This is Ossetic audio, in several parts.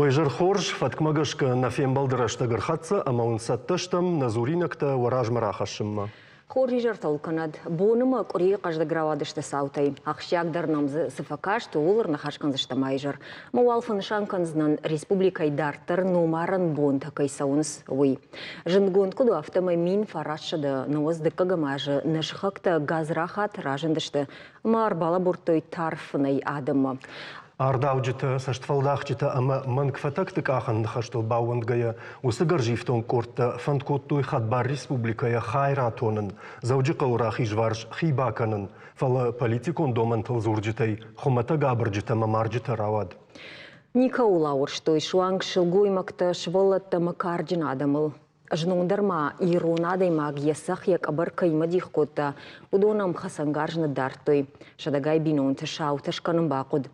Уӕ изӕр хорз, фӕткмӕ гӕсгӕ нӕ фембӕлды рӕстӕг ӕрхӕццӕ ӕмӕ уын цӕттӕ стӕм нӕ дзуринӕгтӕ уӕ размӕ рахӕссынмӕ. Хорз изӕртыл кӕнӕд. Боны ма къуырийы хъӕздыг рауадысты цаутӕй. Ахсджиагдӕр нӕм дзы цы фӕкаст, ууыл ӕрныхас кӕндзыстӕм а изӕр. Мӕ уал фӕнысан кӕндзынӕн, республикӕйы дарддӕр номарӕн бонтӕ кӕй цӕуынц, уый. Зындгонд куыд у, афтӕмӕй 1990 дыккӕгӕм азы нӕ сыхӕгтӕ гадзрахат разындысты ӕмӕ ӕрбалӕбурдтой тарф фынӕй адӕммӕ. Ардауджытӕ, цӕстфӕлдахджытӕ ӕмӕ мӕнгфӕтӕгты къахӕн ныхӕстыл баууӕндгӕйӕ, уыцы гӕрзифтонг къордтӕ фӕнд кодтой хӕдбар республикӕйӕ хай ратонын, Дзӕуджыхъӕуы рахизварс хи бакӕнын, фӕлӕ политикон домӕнтыл дзурджытӕй хуымӕтӕг абырджытӕ ӕмӕ марджытӕ рауад. Никӕуыл ауӕрстой суанг сылгоймӕгтӕ, сывӕллӕттӕ ӕмӕ карджын адӕмыл. Знон дӕр ма ирон адӕймаг йӕ цӕхх йӕ къӕбӕр кӕимӕ дих кодта, уыдон ӕм хӕцӕнгарз ныддардтой. Сӕдӕгай бинонты саутӕ скӕнын бахъуыд.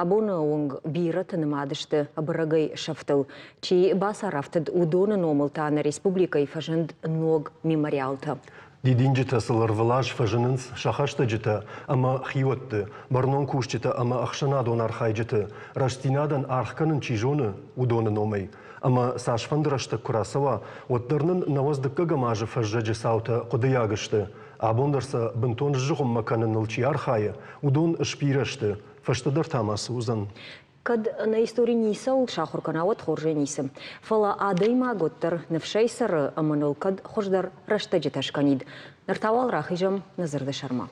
Абоны онг бирӕты нымад сты ӕбӕрӕгӕй сӕфтыл. Чи бацарӕфтыд, уыдоны номыл та нӕ республикӕйы фӕзынд ног мемориалтӕ. Дидинджытӕ сыл ӕрвылаз фӕзынынц сӕ хӕстӕджытӕ ӕмӕ хиуӕтты, бӕрнон кусджытӕ ӕмӕ ӕхсӕнадон архайджыты, рӕстдзинадӕн аргъ кӕнын чи зоны, уыдоны номӕй. Ӕмӕ цасфӕнды рӕстӕг куы рацӕуа, уӕддӕр нын 90 дыккӕгӕм азы фӕззӕджы цаутӕ хъуыдыйаг сты. Абон дӕр сӕ бынтон сзыгъуыммӕ кӕныныл чи архайы, уыдон сбирӕ сты. Фӕстӕдӕр та ма цы уыдзӕн? Кӕд нӕ истори ницӕуыл сахуыр кӕна, уӕд хорзӕй ницы. Фӕлӕ адӕймаг уӕддӕр ныфсӕй цӕры ӕмӕ ныл кӕд хуыздӕр рӕстӕджытӕ скӕнид. Ныр та уал рахизӕм нӕ дзырды сӕрмӕ.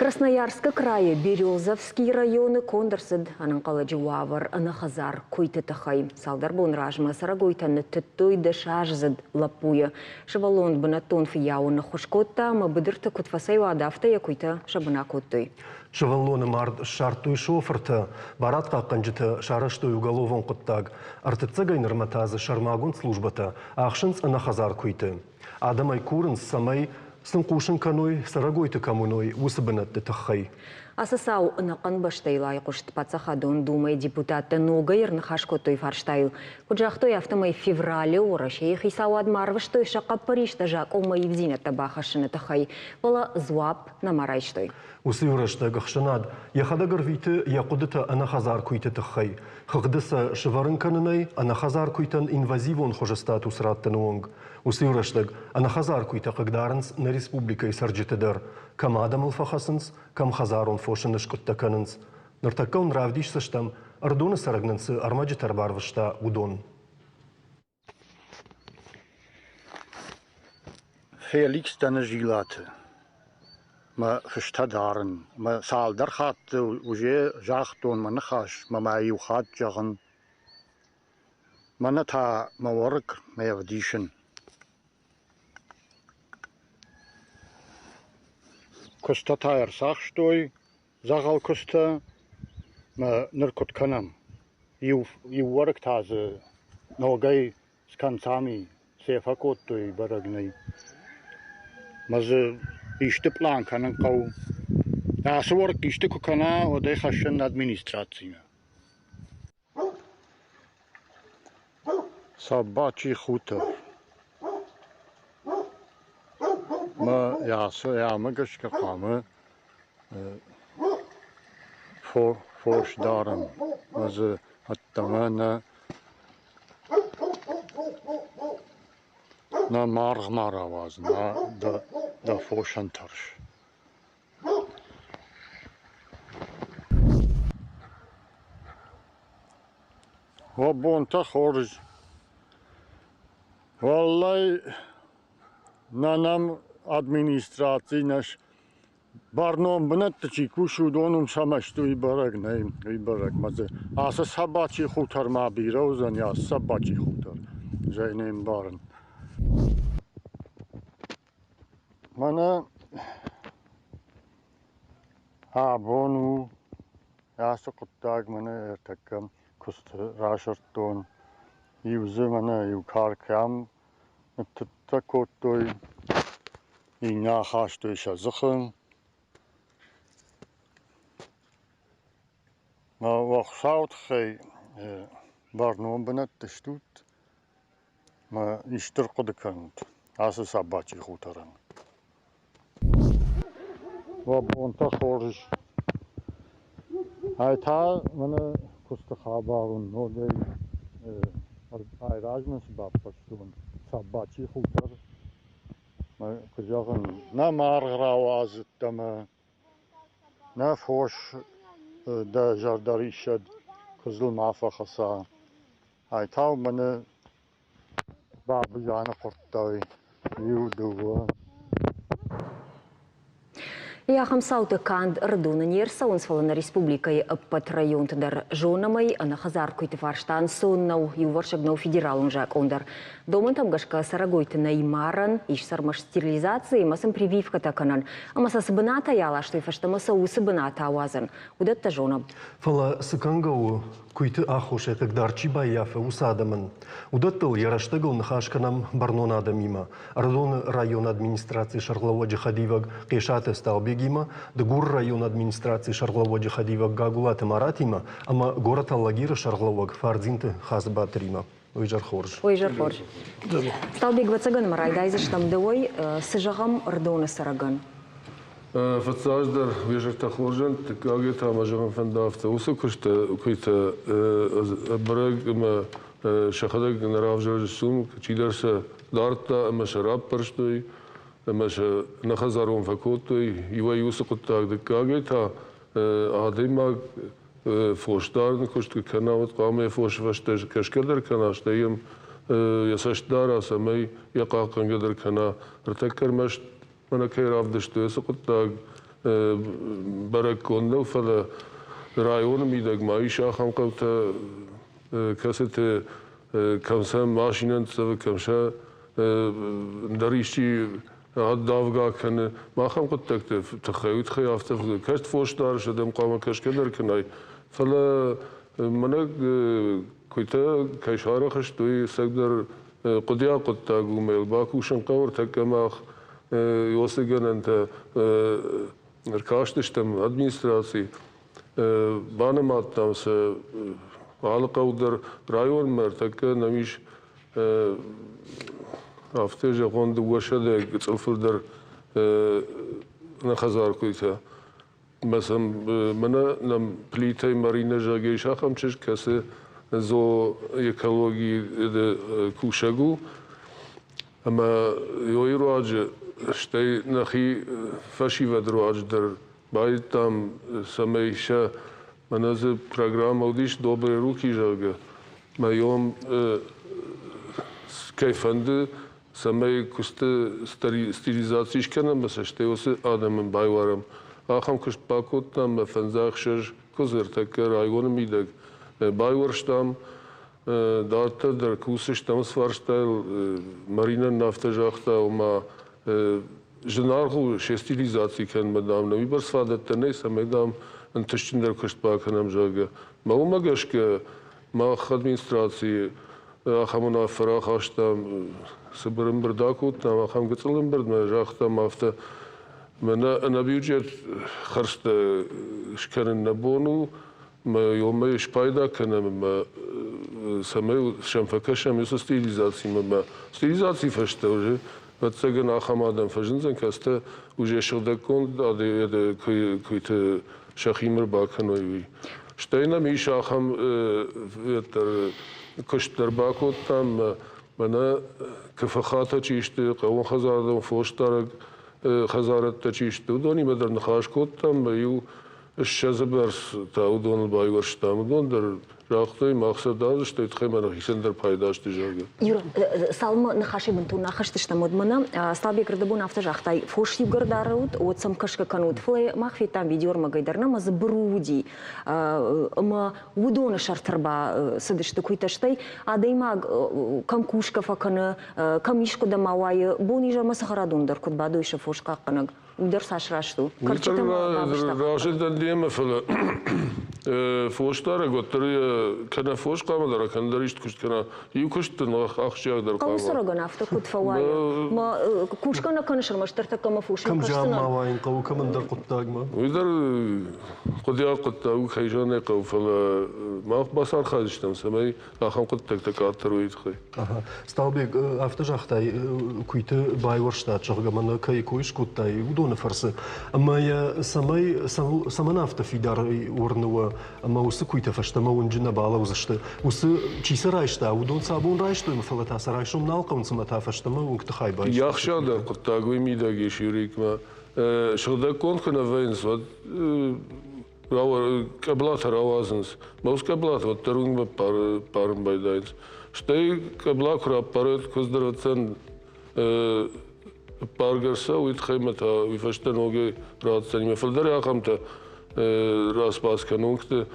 Красноярскы крайы Березовский районы конд ӕрцыд ӕнӕнхъӕлӕджы уавӕр ӕнӕхӕдзар куыйты тыххӕй. Цалдӕр бон размӕ цӕрӕгойтӕн ныттыдтой дӕсаздзыд лӕппуйы. Сывӕллон бынӕттон фыййауы ныххуыс кодта ӕмӕ быдырты куыд фӕцӕйуад, афтӕ йӕ куыйтӕ сӕ бын акодтой. Сывӕллоны мард ссардтой шофыртӕ, барадхъахъхъӕнджытӕ сарӕзтой уголовон хъуыддаг. Ӕртыццӕгӕй нырмӕ та дзы сӕрмагонд службӕтӕ ахсынц ӕнӕхӕдзар куыйты. Адӕмӕй курынц, цӕмӕй сын хъусын кӕной, цӕрӕгойты кӕм уыной, уыцы бынӕтты тыххӕй. Ацы цау ӕнӕхъӕн бӕстӕйыл айхъуыст. Паддзахадон Думӕйы депутаттӕ ногӕй ӕрныхас кодтой фарстайыл. Куыд загътой, афтӕмӕй февралы Уӕрӕсейы хицауадмӕ арвыстой сӕ хъӕппӕристӕ закъонмӕ ивдзинӕдтӕ бахӕссыны тыххӕй, фӕлӕ дзуапп нӕма райстой. Уыцы иу рӕстӕг ӕхсӕнад йӕхӕдӕг ӕрвиты йӕ хъуыдытӕ ӕнӕхӕдзар куыйты тыххӕй. Хыгъды сӕ сывӕрын кӕнынӕй ӕнӕхӕдзар куыйтӕн инвазивон хуызы статус раттыны онг. Уыцы иу рӕстӕг ӕнӕхӕдзар куыйтӕ хъыгдарынц нӕ республикӕйы цӕрджыты дӕр, кӕм адӕмыл фӕхӕцынц, кӕм хӕдзарон фосы ныскъуыдтӕ кӕнынц. Ныртӕккӕ уын равдисдзыстӕм, Ӕрыдоны цӕрӕг нын цы ӕрмӕджытӕ ӕрбарвыста, уыдон. Феликс дӕн Жилаты. Мӕ фыстӕ дарын. Мӕ цалдӕр хатты уже загътон мӕ ныхас, мӕ ма иу хатт зӕгъын. Мӕнӕ та мӕ уӕрыкк мӕ ӕвдисын. Куыстӕ та ӕрцахстой, дзӕгъӕл куыстӕ мӕ ныр куыд кӕнӕм? Иу, иу уӕрыкк та дзы ногӕй скӕнцам и, цы фӕкодтой, бӕрӕг нӕй. Мӕ дзы исты пълан кӕнын хъӕуы. Ацы уӕрыкк исты куы кӕна, уӕд ӕй хӕссын администрацимӕ. Собачий хутор. Мӕ йӕ гӕсгӕ хъуамӕ фос дарын. Мӕ дзы ӕддӕмӕ нӕ нӕ маргъ ма рауадз, нӕ дӕ фосӕн тӕрс. Уӕ бонтӕ хорз! Уӕллӕй, нӕ нӕм администраци нӕ бӕрнон бынӕтты чи кусы, уыдон уым сӕ мӕсты уый бӕрӕг нӕй, уый бӕрӕг. Мӕ дзы ацы собачий хутор ма бирӕ уыдзӕни, ацы собачий хутор, зӕй не мбарын. Мӕнӕ абон у ацы хъуыддаг мӕнӕ ӕртӕккӕ куысты расырдтон. Иу дзы мӕнӕ иу карк ам ныттыдтӕ кодтой, иннӕ ахастой сӕ дзыхы. Мӕ уӕ Хуыцауы тыххӕй бӕрнон бынӕтты стут. Мӕ исты ӕрхъуыды кӕнут ацы собачий хуторӕн. Уӕ бонтӕ хорз. Ай та мӕнӕ куысты хабар у ногӕй айразмӕ цы баппӕрстон, Сабачи хутор. Куы зӕгъын, нӕ маргъ рауадзыд ӕмӕ нӕ фос дӕ зӕрдӕ риссӕд, куыдзыл ма фӕхӕца. Ай та мӕнӕ бабыз аныхъуырдтай иу, дыууӕ. Ахӕм цаутӕ канд Ӕрыдоны не рцӕуынц, фӕлӕ нӕ республикӕйы ӕппӕт районты дӕр. Зонӕм ӕй, ӕнӕхӕдзар куыйты фарста ӕнцон нӕу, иувӕрсыг нӕу федералон закъон дӕр. Домӕнтӕм гӕсгӕ цӕрӕгойты нӕй марӕн, ис сӕ ӕрмӕст стерилизаци ӕмӕ сын прививкӕтӕ кӕнӕн. Ӕмӕ сӕ цы бынатӕй аластой, фӕстӕмӕ сӕ уыцы бынаты ауадзӕн. Уыдӕттӕ зонӕм. Фӕлӕ цы кӕнгӕ у, куыйты аххосӕй хъыгдард чи баййафы, уыцы адӕмӕн? Уыдӕттыл йӕ рӕстӕгыл ныхас кӕнӕм бӕрнон адӕмимӕ. Ӕрыдоны районы администрацийы сӕргълӕууӕджы хӕдивӕг Хъесаты Сталбегимӕ, Дыгуры районы администрацийы сӕргълӕууӕджы хӕдивӕг Гагуылаты Маратимӕ ӕмӕ горӕт Алагиры сӕргълӕууӕг Фардзинты Хадзыбатыримӕ. Уый зӕр хорз. Уый зӕр хорз. Сталбег, ӕвӕццӕгӕн ма райдайдзыстӕм дӕуӕй, цы зӕгъӕм Ӕрыдоны цӕрӕгӕн? Фыццаджыдӕр уе хорзӕн, дыккагӕй та мӕ зӕгъын фӕнды афтӕ, уыцы куысты куыйтӕ бӕрӕг ӕмӕ сӕхӕдӕг нӕ равзӕрстой, чидӕр сӕ дардта ӕмӕ сӕ раппӕрстой ӕмӕ сӕ нӕхӕдзарон фӕкодтой. Иуӕй уыцы хъуыддаг, дыккагӕй та адӕймаг фосдарыны куыст куы кӕна, уӕд хъуамӕ йӕ фосы фӕстӕ кӕсгӕ дӕр кӕна, стӕй йӕм йӕ цӕст дара, цӕмӕй йӕ хъахъхъӕнгӕ дӕр кӕна. Ӕртӕккӕ ӕрмӕст мӕнӕ кӕй равдыстой, уыцы хъуыддаг бӕрӕггонд нӕу, фӕлӕ районы мидӕг ма ис ахӕм хъӕутӕ, кӕцыты кӕм сӕ машинӕ ныццӕвы, кӕм сӕ ӕндӕр исчи давгӕ кӕны. Ахӕм хъуыддӕгты тыххӕй, уый тыххӕй афтӕ кӕд фос дарыс, адӕм хъуамӕ кӕсгӕ дӕр кӕнай, фӕлӕ мӕнӕ куыйтӕ кӕй сарӕх сты, уый ӕцӕгдӕр хъуыдыйаг хъуыддаг у, мӕ йыл бакусын хъӕуы ӕртӕккӕ мах уыцы гӕнӕнтӕ ӕркастыстӕм администраци, банымадтам сӕ алы хъӕу дӕр районмӕ ӕртӕккӕ нӕм ис афтӕ зӕгъон 200 гыцъыл фылдӕр нӕ хӕдзар куыйтӕ. Мӕ сӕм мӕнӕ нӕм Плитӕй Маринӕ зӕгъгӕ ис ахӕм чызг, кӕцы зооэкологийы кусӕг у. Ӕмӕ йойы руаджы, стӕй нӕхи фӕсивӕды руаджы дӕр байдыдтам, цӕмӕй сӕ мӕнӕ дзы программӕ уыдис «Добрые руки», зӕгъгӕ, мӕ йом кӕй фӕнды, цӕмӕй куысты стерилизаци скӕнӕм ӕмӕ сӕ стӕй уыцы адӕмӕн байуарӕм. Ахӕм куыст бакодтам мӕ фӕндзӕхсӕз куыдзы ӕртӕккӕ районы мидӕг байуӕрстам. Дарддӕр дӕр кусдзыстӕм цы фарстайыл Маринӕ нын афтӕ загъта, ома зынаргъ у се стилизаци кӕнынмӕ, дам, нӕ уыйбӕрц фадӕттӕ нӕй, цӕмӕй, дам, ӕнтыстджындӕр куыст бакӕнӕм, зӕгъгӕ. Мӕ уымӕ гӕсгӕ мах администрацийы ахӕм уынаффӕ рахастам, цыбыр ӕмбырд акодтам, ахӕм гыццыл ӕмбырдмӕ загътам афтӕ, мӕнӕ ӕнӕбюджет хӕрдзтӕ скӕнын нӕ бон у, мӕ уымӕй спайда кӕнӕм ӕмӕ цӕмӕй сӕм фӕкӕсӕм уыцы стерилизацимӕ. Мӕ стерилизацийы фӕстӕ уже ӕвӕццӕгӕн ахӕм адӕм фӕзындзӕн, кӕцытӕ уже сыгъдӕггонд куыйты сӕхимӕ рбакӕной, уый. Стӕй нӕм ис ахӕм куыст дӕр бакодтам, мӕнӕ КФХ-тӕ чи сты, хъӕууонхӕдзарадон фосдарӕг хӕдзарӕдтӕ чи сты, уыдонимӕ дӕр ныхас кодтам, иу 20 бӕрц та уыдоныл байуӕрстам. Уыдон дӕр загътой, мах сӕ дардзыстӕй тыххӕй ма нӕхицӕн дӕр пайда сты, зӕгъгӕ. Юра, цалынмӕ ныхасӕй бынтон ахызтыстӕм, уӕдмӕ нӕ Слабек рдӕбон афтӕ загътай, фос иугӕр дарут, уӕд сӕм кӕсгӕ кӕнут. Фӕлӕ мах федтам видеоӕрмӕгӕй дӕр, нӕ дзы быру уыди. Ӕмӕ уыдоны сӕрты ӕрбацыдысты куыйтӕ, стӕй адӕймаг кӕм кусгӕ фӕкӕны, кӕм искуыдӕм ауайы, бон-изӕрмӕ цӕхӕрадон дӕр куыд бадой сӕ фос хъахъхъӕнӕг. Уый дӕр цас раст у? Кӕрчытӕ ма бабызта. Разы дӕн демӕ, фӕлӕ Фосдарӕг уӕддӕр кӕнӕ фос хъуамӕ дара, кӕнӕ дӕр исты куыст кӕна. Иу куыст дын ахсджиагдӕр хъуамӕ. Хъӕуы афтӕ куыд фӕуайы? Мӕ кусгӕ нӕ кӕныс ӕрмӕстдӕр тӕккӕ мӕ фос Кӕм ма уайын хъӕуы кӕмӕндӕр хъуыддагмӕ? Уый дӕр хъуыдиаг хъуыддаг у, кӕй зӕгъын ӕй хъӕуы, фӕлӕ мах бацархайдзыстӕм, цӕмӕй ахӕм хъуыддӕгтӕ къаддӕр уой тыххӕй. Стаубег, афтӕ загътай, куыйты байуӕрстат, зӕгъгӕ, мӕнӕ кӕй кой скодтай, уыдоны фӕрцы. Ӕмӕ йӕ цӕмӕй, цӕмӕн афтӕ фидар уырны уӕ, ӕмӕ уыцы куыйтӕ фӕстӕмӕ уынджы нӕ балӕудзысты? Уыцы, чи сӕ райста, уыдон сӕ абон райстой, фӕлӕ та сӕ райсом нал хъӕуынц ӕмӕ та фӕстӕмӕ уынгты хай байстой. Йӕ ахсджиагдӕр хъуыддаг уый мидӕг ис, Юрикмӕ. Сыгъдӕггонд куы нӕ вӕййынц, уӕд къӕбылатӕ рауадзынц. Мӕ къӕбылатӕ уӕддӕр уынгмӕ ппарын байдайынц. Стӕй къӕбыла куы раппарой, куыдз дӕр ӕцӕн ӕппаргӕ ӕрцӕуы, уый тыххӕй мӕ та уый фӕстӕ ногӕй ратдзӕни. Мӕ фылдӕр ахӕмтӕ распас кӕны уынгты.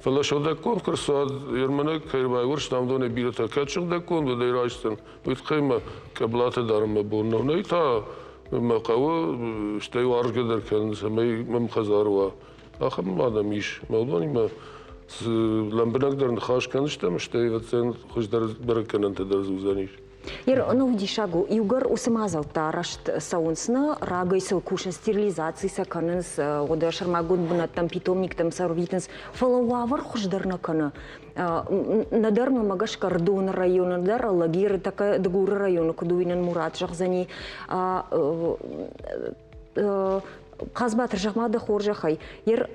Фӕлӕ сыгъдӕггонд куы рцӕуа, Ермӕнӕг кӕй ӕрбайуӕрста, уыдонӕй бирӕтӕ кӕд сыгъдӕггонд, уӕд ӕй райсдзӕн. Уый тыххӕй мӕ къӕбылатӕ дарын мӕ бон нӕу. Нӕй та мӕ хъӕуы, стӕй уарзгӕ дӕр кӕнын, цӕмӕй мӕм хӕдзар уа. Ахӕм адӕм ис. Мӕ уыдонимӕ лӕмбынӕгдӕр ныхас кӕндзыстӕм, стӕй, ӕвӕццӕгӕн, хуыздӕр бӕрӕггӕнӕнтӕ дӕр дзы уыдзӕнис. Ну, диссаг у, иугӕр уыцы мадзӕлттӕ арӕзт цӕуынц нӕ, рагӕй сыл кусынц, стерилизаци сӕ кӕнынц, уӕдӕ сӕрмагонд бынӕттӕм, питомниктӕм сӕ ӕрвитынц, фӕлӕ уавӕр хуыздӕр нӕ кӕны. Нӕдӕр мӕмӕ гӕсгӕ Рдоны районы дӕр, Алагиры, тӕккӕ Дыгуры районы куыд у нын Мурат зӕгъдзӕни, Хъазбатыр, зӕгъ-ма дӕ хорзӕхӕй, ер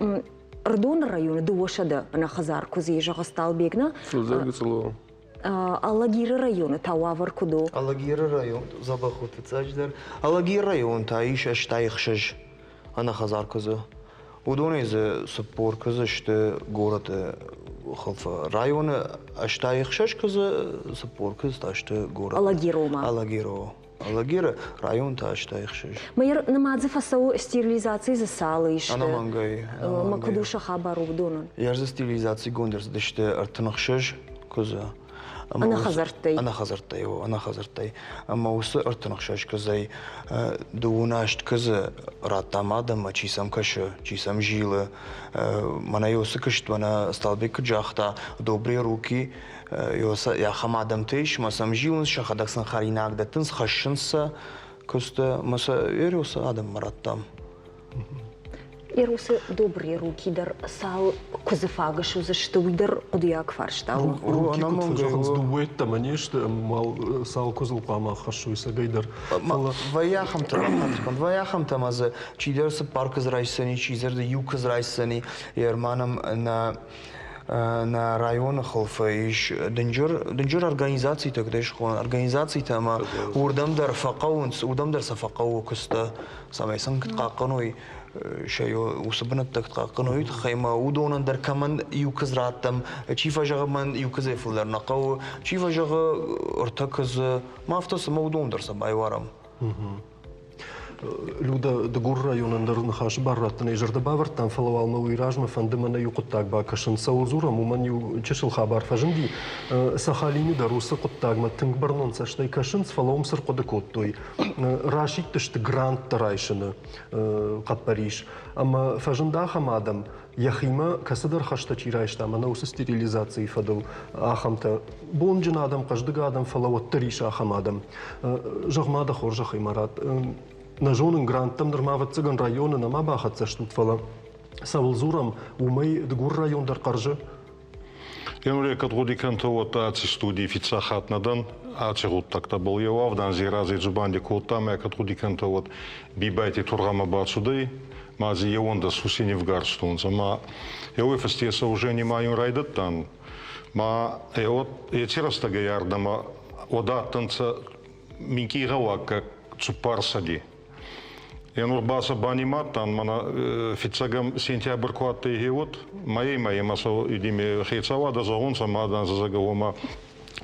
Рдоны районы 200 ӕнӕхӕдзар куыдз зӕгъы Сталбег, нӕ? Фылдӕр гыццыл. Алагиры районы та уавӕр куыд у? Алагиры район дзӕбӕх у фыццаджыдӕр. Алагиры район та ис 86 ӕнӕхӕдзар куыдзы. Уыдонӕй дзы 40 куыдзы сты горӕты хуылфы. Районы 86 куыдзы, 40 куыдзы та сты горӕты. Алагиромӕ. Алагиро. Алагиры район та 86. Майор, нымадзы фӕцӕуы стерилизаци дзы цал ис? Ӕнӕмӕнгӕй. Мӕ куыд у сӕ хабар уыдонӕн? Йӕ дзы стерилизацигонд ӕрцыдысты 36 куыдзы. Ӕнӕхӕдзӕрттӕй? Ӕнӕхӕдзӕрттӕй, о, ӕнӕхӕдзӕрттӕй. Ӕмӕ уыцы 36 куыдзӕй 28 куыдзы радтам адӕммӕ, чи сӕм кӕсы, чи сӕм зилы. Мӕнӕ уыцы куыст, мӕнӕ Сталбег куыд загъта, добрые руки, ахӕм адӕмтӕ ис, ӕмӕ сӕм зилынц, сӕхӕдӕг сын хӕринаг дӕттынц, хӕссынц сӕ куысты, ӕмӕ сӕ Еросы адӕммӕ радтам. Еросы добрые руки дӕр цал куыдзы фаг суыдзысты, уый дӕр хъуыдыйаг фарста у. Руки куыд фӕзӕгъынц, дыууӕ йеддӕмӕ не сты, ӕмӕ цал куыдзыл хъуамӕ ӕххӕссой цӕгӕй дӕр. Вӕййы ахӕмтӕ, вӕййы ахӕмтӕ ӕмӕ дзы чидӕр цыппар куыдз райсдзӕни, чидӕр дзы иу куыдз райсдзӕни. Ерманӕм нӕ нӕ районы хуылфы ис дынджыр, дынджыр организацитӕ, куыд ӕй схонӕм, организацитӕ ӕмӕ уырдӕм дӕр фӕхъӕуынц, уырдӕм дӕр сӕ фӕхъӕуы куысты, цӕмӕй сын куыд хъахъхъӕной, сӕ уыцы бынӕттӕ куыд хъахъхъӕной, уый тыххӕй ӕмӕ уыдонӕн дӕр кӕмӕн иу куыдз раттӕм, чи фӕзӕгъы, мӕн иу куыдзӕй фылдӕр нӕ хъӕуы, чи фӕзӕгъы ӕртӕ куыдзы, ма афтӕ цымӕ уыдон дӕр сӕ байуарӕм. Люда, Дыгуры районӕн дӕр ныхасы бар раттынӕй зӕрдӕ бавӕрдтам, фӕлӕ уал мӕ уый размӕ фӕнды мӕнӕ иу хъуыддаг бакӕсын. Цӕуыл дзурӕм, уымӕн иу чысыл хабар фӕзынди. Сахалины дӕр уыцы хъуыддагмӕ тынг бӕрнон цӕстӕй кӕсынц, фӕлӕ уым цы рхъуыды кодтой? Расидтысты гранттӕ райсыны хъӕппӕрис. Ӕмӕ фӕзынд ахӕм адӕм, йӕхимӕ кӕцыдӕр хӕстӕ чи райста, мӕнӕ уыцы стерилизацийы фӕдыл ахӕмтӕ. Бонджын адӕм, хъӕздыг адӕм, фӕлӕ уӕддӕр ис ахӕм адӕм. Зӕгъ-ма дӕ хорзӕхӕй, Марат, нӕ зонын, гранттӕм нырма, ӕвӕццӕгӕн, районы нӕма бахӕццӕ стут, фӕлӕ цӕуыл дзурӕм, уымӕй Дыгур район дӕр хъӕрзы? Емре кӕд гъуди кӕнтӕ, уӕдта аци студий фиццаг хатт нӕ дӕн. Аци гъуддӕгтӕбӕл еу авд анзи разӕй дзубанди кодта ӕма кӕд гъуди кӕнтӕ, уӕд Бибайти тургъӕмӕ бацудӕй, ма дзи еуӕндӕс уси нивгарстонцӕ, ма еуей фӕсте сӕ уже нимайун райдӕдтан. Ма еци рӕстӕгӕй ардӕмӕ уӕд адтӕнцӕ минкъий гъӕуаггаг цуппар сӕди. Е нур ба сӕ банимадтан, мӕнӕ фиццагӕм сентябрь ку адтӕй гъеуӕд, майӕй майӕмӕ сӕ идиме хецауадӕ зӕгъунцӕ, ма дан зӕгъгӕ, уома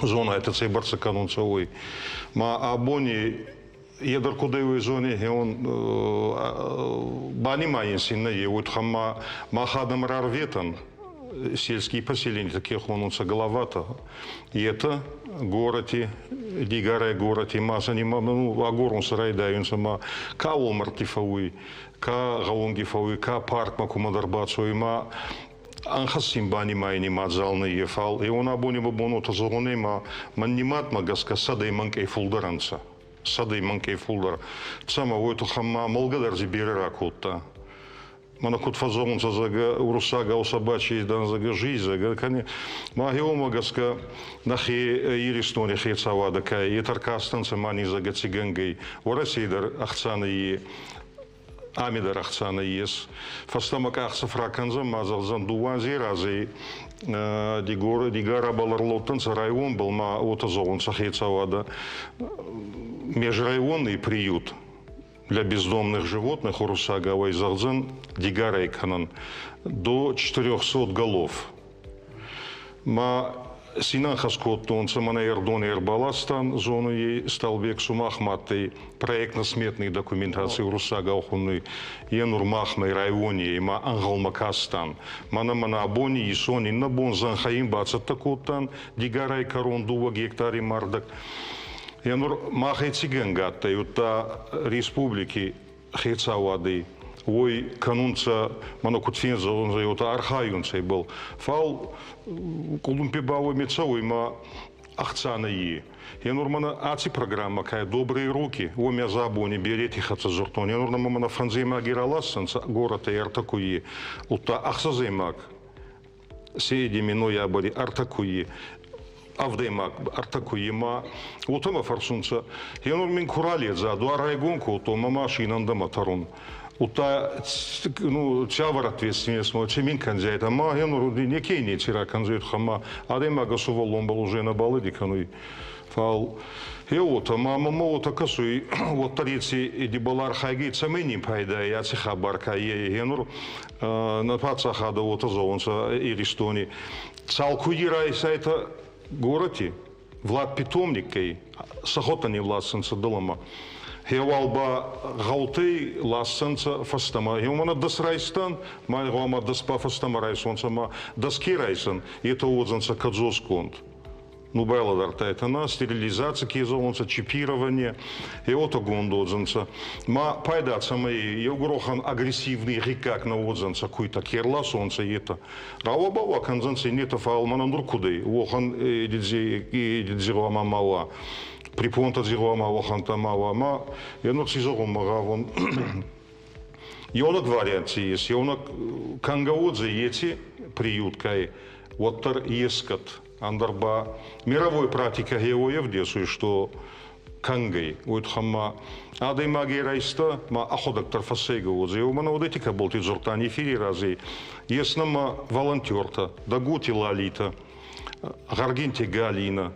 зонайтӕ цӕйбӕрцӕ кӕнунцӕ, уой. Ма абони е дӕр куд ӕй уой зони, хеуон банимайӕн син нӕййе, уой туххӕн ма мах адӕм рарветӕн сельские поселения ке хонунцӕ главатӕ. Етӕ горӕти, Дигарай горӕти ма сӕ ну, агорунцӕ райдайунцӕ ма ка уомӕрдти фӕууй, ка гъӕунги фӕууй, ка паркмӕ кумӕдӕр бацӕуй ма. Ӕнхӕст син банимайӕни мадзал нӕййе, фал еуон абони ба бон уотӕ зӕгъун ӕма мӕн нимадмӕ гӕсгӕ сӕдӕй мӕнкъей фулдӕр ӕнцӕ. Сӕдӕй мӕнкъей фулдӕр. Цӕмӕ уой туххӕн ма мӕлгӕ дӕр дзи берӕ ракодта. Мӕнӕ куд фӕззӕгъунцӕ, зӕгъгӕ, уруссагау собачий дан, зӕгъгӕ, жизнь, зӕгъгӕ, кӕни. Ма гъеуомӕ гӕсгӕ нӕхе Иристони хецауадӕ ка етӕ ркастӕнцӕ ма ни, зӕгъгӕ, ци гӕнгӕй. Уӕрӕсей дӕр ӕхца ами дӕр ӕхца нӕййес. Фӕстӕмӕ къахдзӕф ракӕндзӕн ма зӕгъдзӕн дууӕ анзей разӕй Дигора Дигарабӕл ӕрлӕудтӕнцӕ районбӕл ма уотӕ зӕгъунцӕ хецауадӕ межрайонный приют для бездомных животных уруссагауӕй зӕгъдзӕн Дигарӕй кӕнӕн до 400 голов. Ма син ӕнхӕст кодтонцӕ, мӕнӕ Ӕрдони ӕрбаластан, зонуй Сталбег сумахмӕ адтӕй проектно-сметный документаци уруссагау хуннуй. Е нур махмӕ райони ма ӕнгъӕлмӕ кастан. Мӕнӕ мӕнӕ абони исон иннӕ бон зӕнхӕ ин бацӕттӕ кодтан, Дигарай кӕрон дууӕ гектари мӕрдӕг. Е нур мах еци гӕнгӕ адтӕй, удта республики хецауади уой кӕнунцӕ, мӕнӕ куд фензӕгъунцӕ, уотӕ архайунцӕ ибӕл. Фал къулумпи ба уоми цӕуй ма ӕхца нӕййе. Е нур мӕнӕ аци программӕ ка «Добрые руки», уоми ӕз абони берети хӕццӕ дзурдтон. Е нур нӕмӕ мӕнӕ фӕндзӕймаги ралассӕнцӕ горӕтӕй ӕртӕ куйи, удта ӕхсӕзӕймаг седими ноябри ӕртӕ куйи, авдӕймаг ӕртӕ куйи ма уотӕмӕ фӕрсунцӕ. Е нур мин ку раледза, дуар райгон кодтон, мӕ машинӕ ӕндӕмӕ тӕрун. Удта ну, цавӕр ответственность ци мин кӕндзиайтӕ? Ма е нур неке неци ракӕндзӕй, ма адӕймаг сувӕллонбӕл уже нӕ балӕди кӕнуй. Фал е уотӕ, ма мӕмӕ уотӕ кӕсуй, уӕддӕр еци эдибал архайгӕй цӕмӕй нин пайда ӕй аци хабар ка е, е нур нӕ паддзахадӕ уотӕ зӕгъунцӕ Иристони. Цал куйи райсайтӕ горӕти, Влад питомниккӕй сӕхуӕдтӕ нилласунцӕ дӕлӕмӕ. Хеуал ба гъӕутӕй лассӕнцӕ фӕстӕмӕ. Еумӕ дӕс райстан, ма гъӕуама дӕс ба фӕстӕмӕ райсонцӕ, ма дӕс ке райсӕн, етӕ уодзӕнцӕ кӕдзосгонд. Ну, байладартайтӕ на стерилизаци ке зӕгъунцӕ, чипирование, еотӕгонд уодзӕнцӕ. Ма пайда цӕмӕй еугурохан агрессивный гъиггаг нӕ уодзӕнцӕ куйтӕ, ке рласонцӕ, етӕ. Рауа-бауа кӕндзӕнцӕ иннетӕ, фал мӕнӕн нур куд ӕй, уӕхӕн эдидзи гъӕуама ма уа, препонтӕ дзи гъӕуама уӕхӕнтӕ ма уа. Ма е нур ци зӕгъун ма гъавун? Еунӕг вариант ци ес, еунӕг кӕнгӕ уодзӕй еци приют кай, уӕддӕр ескӕд. Ӕндӕр ба мировой практикӕ хеуой ӕвдесуй, что кӕнгӕй, уой туххӕн ма адӕймагей райста, ма ӕхуӕдӕг дӕр фӕссӕйгӕ уодзӕй. Уомӕн уодӕти кӕболти дзурдтан эфири рази. Ес нӕмӕ волонтертӕ, Дагути Лалитӕ, Гъаргинти Галина,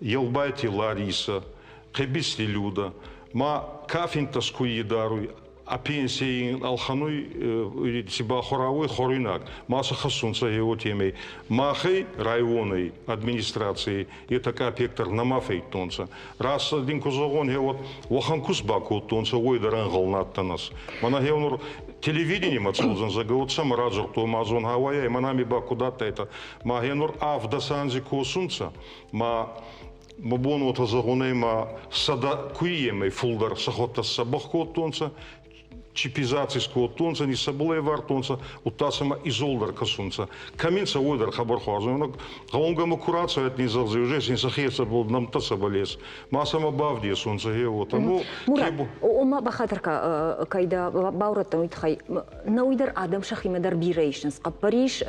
Елбайти Лариса, Хъебисти Люда, ма кафинтӕс куййи даруй, а пенсийи ӕлхӕнуй ци бахуӕрауй хуӕруйнаг, ма сӕ хӕссунцӕ уотемӕй. Махӕй районӕй администрацийи етӕ къапек дӕр нӕма фӕйдтонцӕ. Раст дин ку зӕгъон, гье уӕд уӕхӕн куст бакодтонцӕ, уой дӕр ӕнгъӕл нӕ адтӕн ӕз. Мӕнӕ гье нур телевидениемӕ цӕудзӕн, зӕгъгӕ, уӕд сӕмӕ радзурдтон, ма зон гьӕуайӕй, мӕнӕ ми ба куд адтайтӕ. Ма гье нур авдӕс анзи косунцӕ, ма мӕ бон уотӕ зӕгъун ӕй, ма 100 куййемӕй фулдӕр сӕхуӕдтӕ сдзӕбӕх кодтонцӕ, чипизаци скодтонцӕ, ниссӕбӕл ӕвардтонцӕ, удта сӕмӕ изолдӕр кӕсунцӕ. Кӕми нцӕ, уой дӕр хъӕбӕр хуарз. Гъӕунгӕмӕ ку рацӕуӕт нин зӕгъдзӕй, уже син сӕхе цӕбӕл нӕмттӕ цӕбӕл ес. Ма сӕмӕ бавдесунцӕ, гъе уотӕ. Ну, Мурат, ома бахатыр кӕй дӕ баурӕдтон, уый тыххӕй. Науи дӕр адӕм сӕхимӕ дӕр бирӕ исынц. Хъӕппӕрис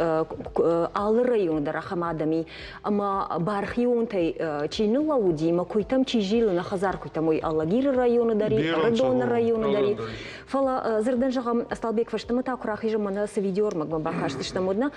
алы районы дӕр ахӕм адӕм и, ӕмӕ бархионтӕй чи ныллӕууыди ӕмӕ куыйтӕм чи зилы, нӕ хӕдзар куыйтӕм, уый Алагиры районы дӕр и, Ӕрыдоны районы дӕр и. Фӕлӕ дзырдӕн зӕгъӕм, Сталбег фӕстӕмӕ та куы рахизӕм, мӕнӕ цы видеоӕрмӕгмӕ бакастыстӕм, уӕд нӕ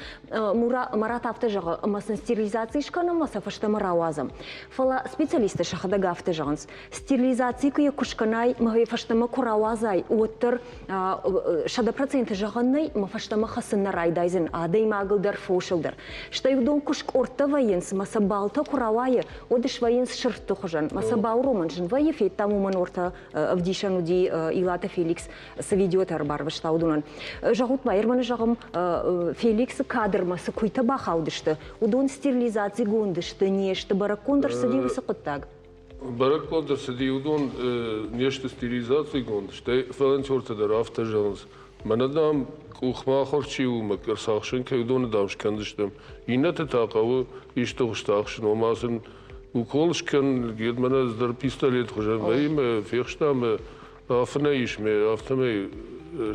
Марат афтӕ зӕгъы, ӕмӕ сын стерилизаци скӕнӕм ӕмӕ сӕ фӕстӕмӕ рауадзӕм. Фӕлӕ специалисттӕ сӕхӕдӕг афтӕ зӕгъынц, стерилизаци куы куы скӕнай ӕмӕ фӕстӕмӕ куы рауадзай, уӕддӕр 100% зӕгъӕн нӕй, ӕмӕ фӕстӕмӕ хӕцын нӕ райдайдзӕн адӕймагыл дӕр, фосыл дӕр. Стӕй уыдон куы скъордтӕ вӕййынц ӕмӕ сӕ балтӕ куы рауайы, уӕд свӕййынц сырдты хуызӕн. Ӕмӕ сӕ бауромӕн зын вӕййы, федтам уымӕн ортӕ ӕвдисӕн уыди Илаты Феликс цы видеотӕ ӕрбарвыста, уыдонӕн. Зӕгъут ма, Ерманы зӕгъӕм, Феликсы кадрмӕ цы куыйтӕ бахаудысты, уыдон стерилизацигонд сты, не сты, бӕрӕггонд ӕрцыди уыцы хъуыддаг? Бӕрӕггонд ӕрцыди, уыдон не сты стерилизацигонд, стӕй волонтертӕ дӕр афтӕ зӕгъынц. Мӕнӕ, дам, къухмӕ ахуыр чи у, мӕ ӕрцахсын кӕй, уыдоны, дам, скӕндзыстӕм. Иннӕты та хъӕуы исты хуызты ахсын, ома сын укол скӕн, мӕнӕ ӕз дӕр пистолет хуызӕн вӕййы мӕ фехста мӕ афынӕй ис мӕ афтӕмӕй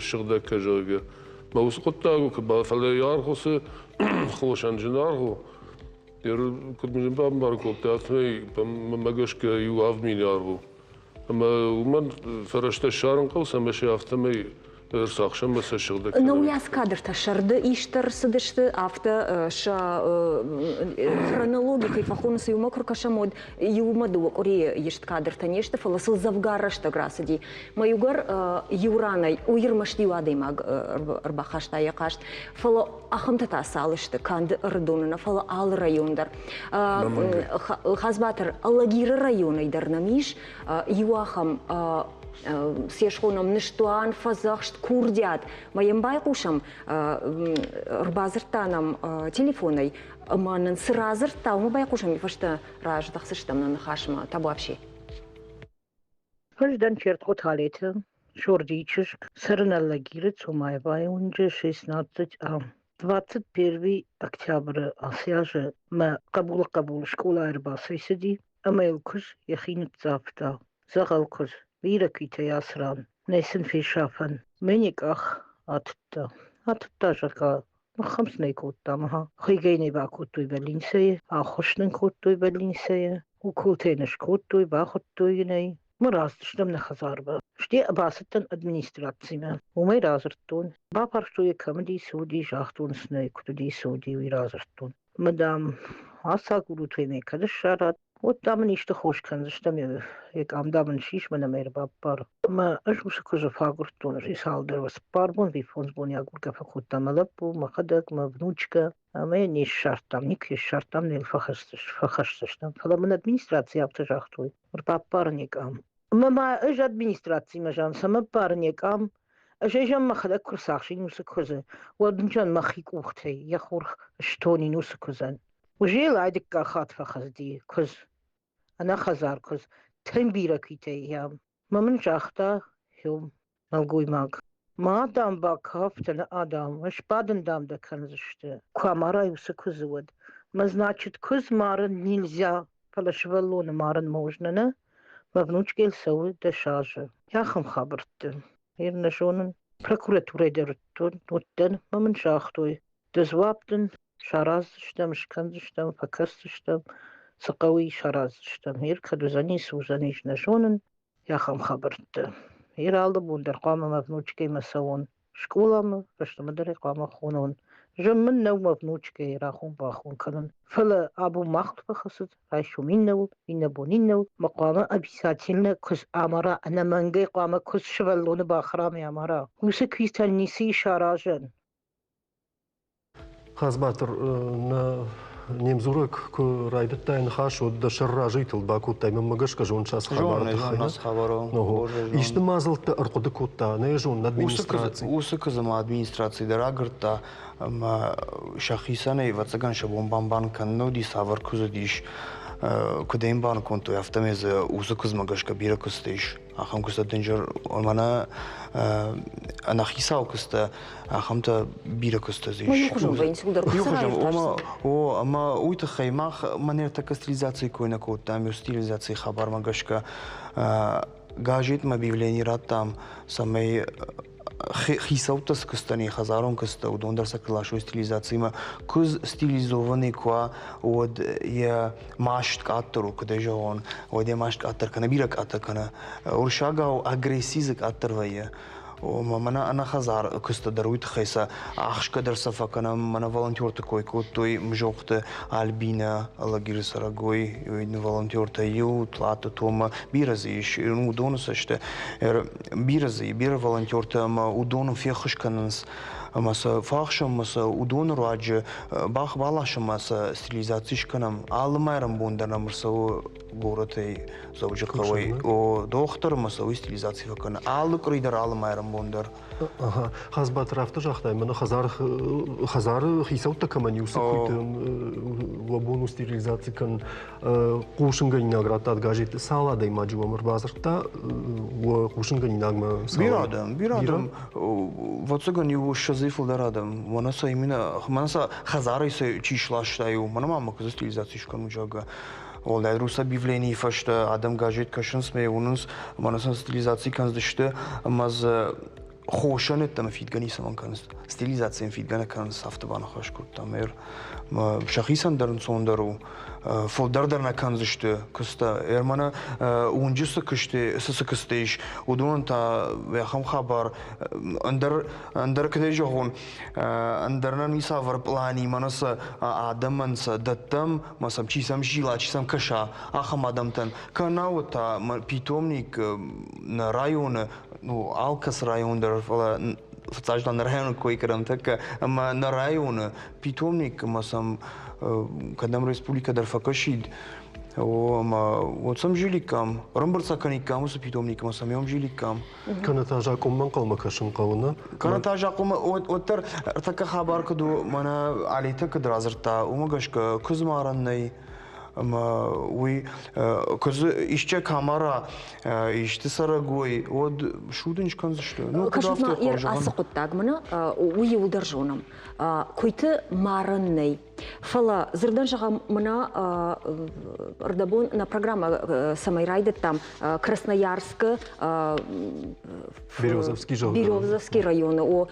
сыгъдӕг кӕ, зӕгъгӕ. Мӕ уыцы хъуыддаг у, фӕлӕ йӕ аргъ уыцы хосӕн зынаргъ у. Куыд мын бамбарын кодта, афтӕмӕй мӕнмӕ гӕсгӕ иу 7 000 аргъ у. Ӕмӕ уымӕн фӕрӕзтӕ ссарын хъӕуы, цӕмӕй сӕ афтӕмӕй ӕрцахсӕм ӕмӕ сӕ сыгъдӕг кӕнӕм. Науӕдз кадртӕ сӕрды ист ӕрцыдысты, афтӕ сӕ хронологи кӕй фӕхонынц, иумӕ куы ркӕсӕм, уӕд иумӕ дыууӕ къуырийы ист кадртӕ не сты, фӕлӕ сыл дзӕвгар рӕстӕг рацыди. Мӕ иугӕр иу ранӕй, уый ӕрмӕст иу адӕймаг ӕрбахаста йӕ хъаст, фӕлӕ ахӕмтӕ та цал сты, канд Ӕрыдоны нӕ, фӕлӕ алы район дӕр. Хазбатыр, Алагиры районӕй дӕр нӕм ис иу ахӕм се схонӕм ныстуан, фӕдзӕхст, курдиат. Мӕ йӕм байхъусӕм, ӕрбадзырдта нӕм телефонӕй ӕмӕ нын цы радзырдта, уымӕ байхъусӕм, уый фӕстӕ раздӕхдзыстӕм нӕ ныхасмӕ. Табуафси. Ӕз дӕн Чертхъоталеты Сордийы чызг, цӕрын Алагиры Цомаевайы уынджы 16 А. 21 октябры ацы азы мӕ хъӕбулы хъӕбул скъолайы ӕрбацӕйцыди ӕмӕ йыл куыдз йӕхи ныццавта. Дзӕгъӕл куыдз, бирӕ куыйтӕй ацы ран, нӕй сын фесафӕн. Мӕ йӕ къах атыдта. Атыдта, зӕгъгӕ, ныххӕмц нӕ кодтам, аха. Хуыйгӕ нӕ бакодтой больницӕйы, ӕххуыс нын кодтой больницӕйы, уколтӕ нын скодтой, бахуыдтой йын ӕй. Мы рацыдыстӕм нӕ хӕдзармӕ. Стӕй бацыдтӕн администрацимӕ. Уымӕй радзырдтон. Бафарстой йӕ, кӕм уыди, цы уыди, загътон сын ӕй, куыд уыди, цы уыди, уый радзырдтон. Мӕ, дам, ацагурут ӕмӕ кӕд ссарат, уӕд, дам, ын исты хос кӕндзыстӕм, йӕ къам, дам, ын сис, мӕнӕ мӕ ӕрбаппар. Ӕмӕ ӕз уыцы куыдзы фӕагуырдтон, ӕз цалдӕр цыппар бон ӕви фондз боны агургӕ фӕкодта мӕ лӕппу, мӕхӕдӕг, мӕ внучкӕ. Ӕмӕ йӕ не ссардтам, никуы йӕ ссардтам, нӕ йыл фӕхӕсдзыстӕм. Фӕлӕ мын администрацийы афтӕ загътой, ӕрбаппарын йӕ къам. Ӕмӕ ма ӕз администрацимӕ зӕгъын, цӕмӕ ппарын йӕ къам, ӕз ӕй зӕгъын мӕхӕдӕг куы рцахсин уыцы куыдзы, уӕд ын зӕгъын мӕхи къухтӕй йӕ хурх стонин уыцы куыдзӕн. Уже йыл ай дыккаг хатт фӕхӕцыди куыдз, ӕнӕхӕдзар куыдз, тынг бирӕ куыйтӕй йӕм. Мӕ мын загъта иу нӕлгоймаг. Ма, дам, бакафт, ӕнӕ адӕм, сбадын, дам, дӕ кӕндзысты. Куы амарай уыцы куыдзы, уӕд. Мӕ, значит, куыдз марын нельзя, фӕлӕ сывӕллоны марын можно, нӕ? Мӕ внучкӕйыл цӕуы 10 азы. Ахӕм хабӕртты. Ир нӕ зонын. Прокуратурӕйы дӕр уыдтӕн, мӕ мын загътой, ды дзуапп дын сараздзыстӕм, скӕндзыстӕм, фӕкӕсдзыстӕм, цы хъӕуы, сараздзыстӕм. Ир кӕд уыдзӕни, цы уыдзӕнис, нӕ зонын. Ахӕм хабӕрттӕ. Ир алы бон дӕр хъуамӕ мӕ внучкӕимӕ цӕуон скъоламӕ, фӕстӕмӕ дӕр ӕй хъуамӕ хонон. Зын мын нӕу мӕ внучкӕйы рахон-бахон кӕнын. Фӕлӕ абон мах фӕхӕцыд, райсом иннӕуыл, иннӕбон иннӕуыл. Мӕ хъуамӕ обязательно куыдз амара, ӕнӕмӕнгӕй хъуамӕ куыдз сывӕллоны бахӕра ӕмӕ амара. Уыцы куыйтӕн ницы ис аразӕн. Хазбатыр, нӕ не мдзурӕг куы райдыдтай ныхас, уӕд дӕ сӕр разыйы тылд бакодтай, мӕнмӕ гӕсгӕ зоныс ацы хабары тыххӕй. Зонын ацы хабары. Исты мадзӕлттӕ ӕрхъуыды кодта, нӕ зонын, администраци? Уыцы куыдзы ма администраци дӕр агуырдта ӕмӕ сӕхицӕн ӕвӕццӕгӕн сӕ бон бамбарын кӕнын нӕ уыди, цавӕр куыдз уыдис, куыд ӕй ӕмбарын кодтой, афтӕмӕй дзы уыцы куыдзмӕ гӕсгӕ бирӕ куыдзтӕ ис. Ахӕм куыстӕ дынджыр, мӕнӕ ӕнӕхицау куыстӕ, ахӕмтӕ бирӕ куыстӕ дзы ис. Иухуызон вӕййынц уыдӕр. Иухуызон, о, ӕмӕ уый тыххӕй мах мӕнӕ ӕртӕккӕ стилизацийы кой нӕ кодтам, стилизацийы хабармӕ гӕсгӕ газетмӕ объявлени радтам, цӕмӕй хицӕуттӕ цы куыстӕн и, хӕдзарон куыстӕ, уыдон дӕр сӕ къласой стилизациимӕ куыдз стилизованный куы уа, уӕд йӕ маст къаддӕр у, куыд ӕй зӕгъон, уӕд йӕ маст къаддӕр кӕны, бирӕ къаддӕр кӕны. Уырыссагау агресси дзы къаддӕр вӕййы. Ома мӕнӕ ӕнӕхӕдзар куыстӕ дӕр уый тыххӕй сӕ ахсгӕ дӕр сӕ фӕкӕнӕм. Мӕнӕ волонтерты кой кодтой Мзохты Альбинӕ, Алагиры цӕрӕгой, волонтертӕ иу, Тлатты Тома, бирӕ дзы ис, уыдоны цӕсты бирӕ дзы бирӕ волонтертӕ ӕмӕ уыдоны феххуыс кӕнынц ӕмӕ сӕ фӕхсӕм ӕмӕ сӕ уыдоны руаджы бӕх баласӕм ӕмӕ сӕ стерилизаци скӕнӕм. Алы майрӕмбон дӕр нӕм ӕрцӕуы. горӕтӕй Дзӕуджыхъӕуӕй. О, дохтыр ӕмӕ сӕ уый стерилизаци фӕкӕны алы къуыри дӕр, алы майрӕмбон дӕр. Ага. Хазбатыр афтӕ загътай, мӕнӕ хӕдзар, хӕдзары хицӕуттӕ кӕмӕн иу цы куыйты уӕ бон у стерилизаци кӕнын, хъусынгӕнинаг раттат газеты, цал адӕймаджы уӕм ӕрбадзырдта уӕ хъусынгӕнинагмӕ? Бирӕ адӕм, бирӕ адӕм. Ӕвӕццӕгӕн, иу ссӕдзӕй фылдӕр адӕм. Мӕнӕ сӕ именно, мӕнӕ сӕ хӕдзарӕй сӕ чи сласта иу, мӕнӕ ма мӕ куыдзы стерилизаци скӕнут, зӕгъгӕ. Уӕлдай рус объявленийы фӕстӕ адӕм газет кӕсынц мӕ уынынц, мӕнӕ сын стерилизаци кӕндзысты ӕмӕ дзы хосӕн ӕддӕмӕ фидгӕ ницӕмӕн кӕнынц. Стерилизацийӕн фидгӕ нӕ кӕнынц, афтӕ баныхас кодта мэр. Сӕхицӕн дӕр ӕнцондӕр у. Фылдӕр дӕр нӕ кӕндзысты куыстӕ. Ӕрмӕнӕ уынджы цы куысты, цы цы куыстӕ ис, уыдонӕн та ахӕм хабар ӕндӕр ӕндӕр кӕдӕй зӕгъон, ӕндӕр нӕ ницавӕр пълани мӕнӕ сӕ адӕмӕн сӕ дӕттӕм, ма сӕм чи сӕм зила, чи сӕм кӕса, ахӕм адӕмтӕн. Кӕнӕ та питомник нӕ районы, ну, алкӕцы район дӕр, фӕлӕ фыццаджы нӕ районы кой кӕнӕм тӕккӕ, ӕмӕ нӕ районы питомник ӕмӕ сӕм кӕдӕм республикӕ дӕр фӕкӕсид, о, ӕмӕ уӕд сӕм зиликкам, ӕрӕмбырд сӕ кӕниккам уыцы питомникмӕ сӕм ем зиликкам. Кӕнӕ та закъонмӕ ӕнхъӕлмӕ кӕсын хъӕуы, нӕ? Кӕнӕ та закъонмӕ, уӕддӕр ӕртӕккӕ хабар куыд у, мӕнӕ Алитӕ куыд радзырдта, уымӕ гӕсгӕ куыдз марӕн нӕй. Ӕмӕ уый куыдзы исче камара исты цӕрӕгой, уӕд судын скӕндзысты. Ну, кӕсут ма, ацы хъуыддаг мӕнӕ уый иуылдӕр зонӕм. Куыйты марӕн нӕй. Фӕлӕ дзырдӕн зӕгъӕм, мӕнӕ ӕрдӕбон нӕ программӕ цӕмӕй райдыдтам, Красноярскы Березовский, Березовский районы о